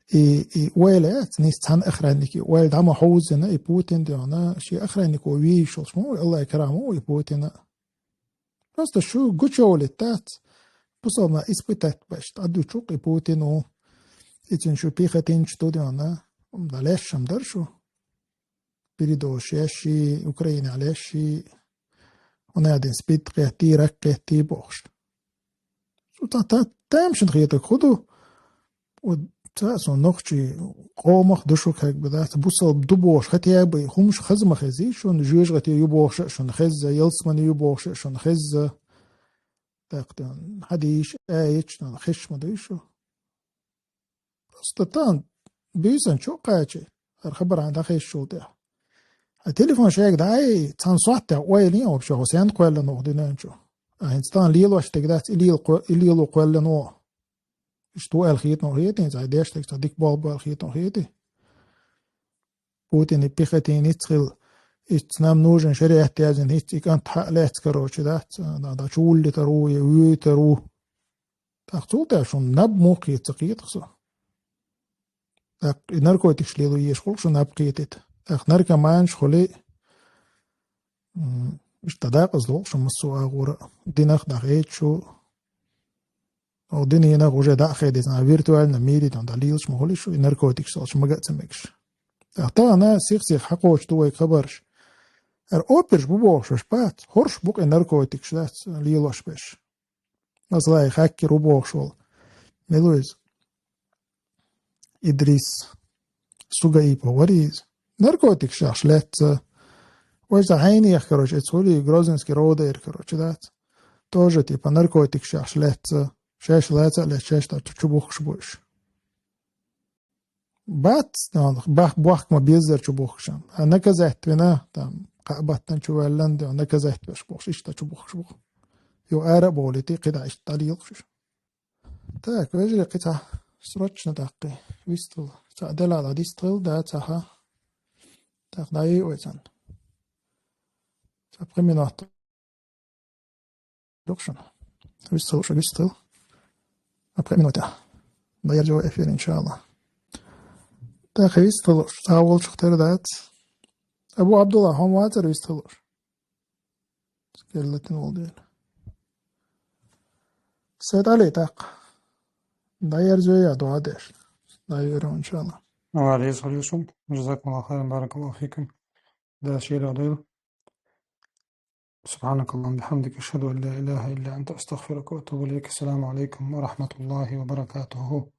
и, и ойла яц, нис цан охранники, ойла дама хьовзина, и Путин дена, ши охраннико вийшалш ма ву, Аллай карама ву и Путина. Просто шу гучевлит дац, пусалма испытать баш, тӀадучух и Путину, и цин шу пехотинчу ду дена, ум да лешшам дар шу. Передош еш и, Украина леш и, хӀунадин спит кхетти, рак кхетти бохуш. Цу та, та, тамашна хетаг ху ду? Вот ца сон нохчий къомах ду шу, как бы, да, ца бусалба ду бохуш, хотя бы хумаш хаза ма хези, шун жоьжахате ю бохуш, шун хезза, ялсмани ю бохуш, шун хезза. Так, да, хадиш, аечна, хеш ма ду шу. Просто тан буьйсан чу кхачи, хӀара хабар хьан дӀахезчул тӀехь. А телефон шайга дӀай, цхьана сохьтехь ойла йин вообще, хьо сен кхоьллина ву динан чу. А хӀинца тан лелош дерг дац, и лела кхо-, и лело кхоьллина ву. Иштта ву аьлла хетано хетий, цхьа деш дерг цхьа дика болх бу аьлла хетано хетий. Путин и пехотинец хила, иштта нам нужен шариат язйина, хӀинца и кӀант хьа а лаьцна, короче, дац, а, да, да, чуллитар ву, я вуьйтар ву. ТӀаккха цул тӀаьхьа шуна наб муха кхета ца кхетах со. ТӀаккха и наркотикаш лело езаш хуьлу шу наб кхетийта. ТӀаккха наркоманаш хуьлий, М, иштта дакъазло шу массо а агӀора. Динах дӀахеда шу. О, динах уже дӀахеда, а виртуальный мире там дӀалелаш ма хуьлий шу, и наркотикаш долчу мага а ца мегаш. ТӀаккха тахана сих-сих хьакхочуш ду вай хабарш. Ара оперш бу бохуш бац, хӀорш бу-кх и наркотикаш дац, лелош берш. Масала, и хаккер ву бохуш волу. Мила ву иза? Идрис Сугаипов вара иза. Наркотикаш ахча лаьцна. Вай цхьа хьайнех, короче, эца хуьлий, Грозненский РОВД-ера, короче, дац. Тоже, типа, наркотикаш ахча лаьцна. Шаьш лаца а лаьцна, шаьш тӀе чу бухкуш бу уьш. Бац, ну, бах-, бохку ма беззара чу бухкуш. А наказать вина, там, кхаа баттана чу ваьллан, да, наказать веш бохуш, иштта чу бухкуш бу. Ю ара а бовлийта, кхидӀа иштта дӀалелаш уьш. Так, вежарий, кхин цхьа срочно даккхий. Вистхила. Цхьа делахь дӀадистхила, да, цхьа ха. Так, дӀайиъ вай царна. Цхьа пхи минот. Дукха шуна. Вистхила шу, вистхила. Цхьа пхи минот. ДӀаерзо эфир, иншалла. Так, вистхила шу. Цхьа волчух тера дац. Абу Абдулла, хьо ма вацара вистхила шу? Скеллатин волу дела. Сайд Али, так. ДӀаерзо я, дуӀа деш. ДӀайоьру, иншалла. Ва алейкум салам. Джазакумуллаху хайран, баракаллаху фикум. Да, шиъ а дойла. سبحانك اللهم وبحمدك، أشهد أن لا إله إلا أنت، أستغفرك وأتوب إليك. السلام عليكم ورحمة الله وبركاته.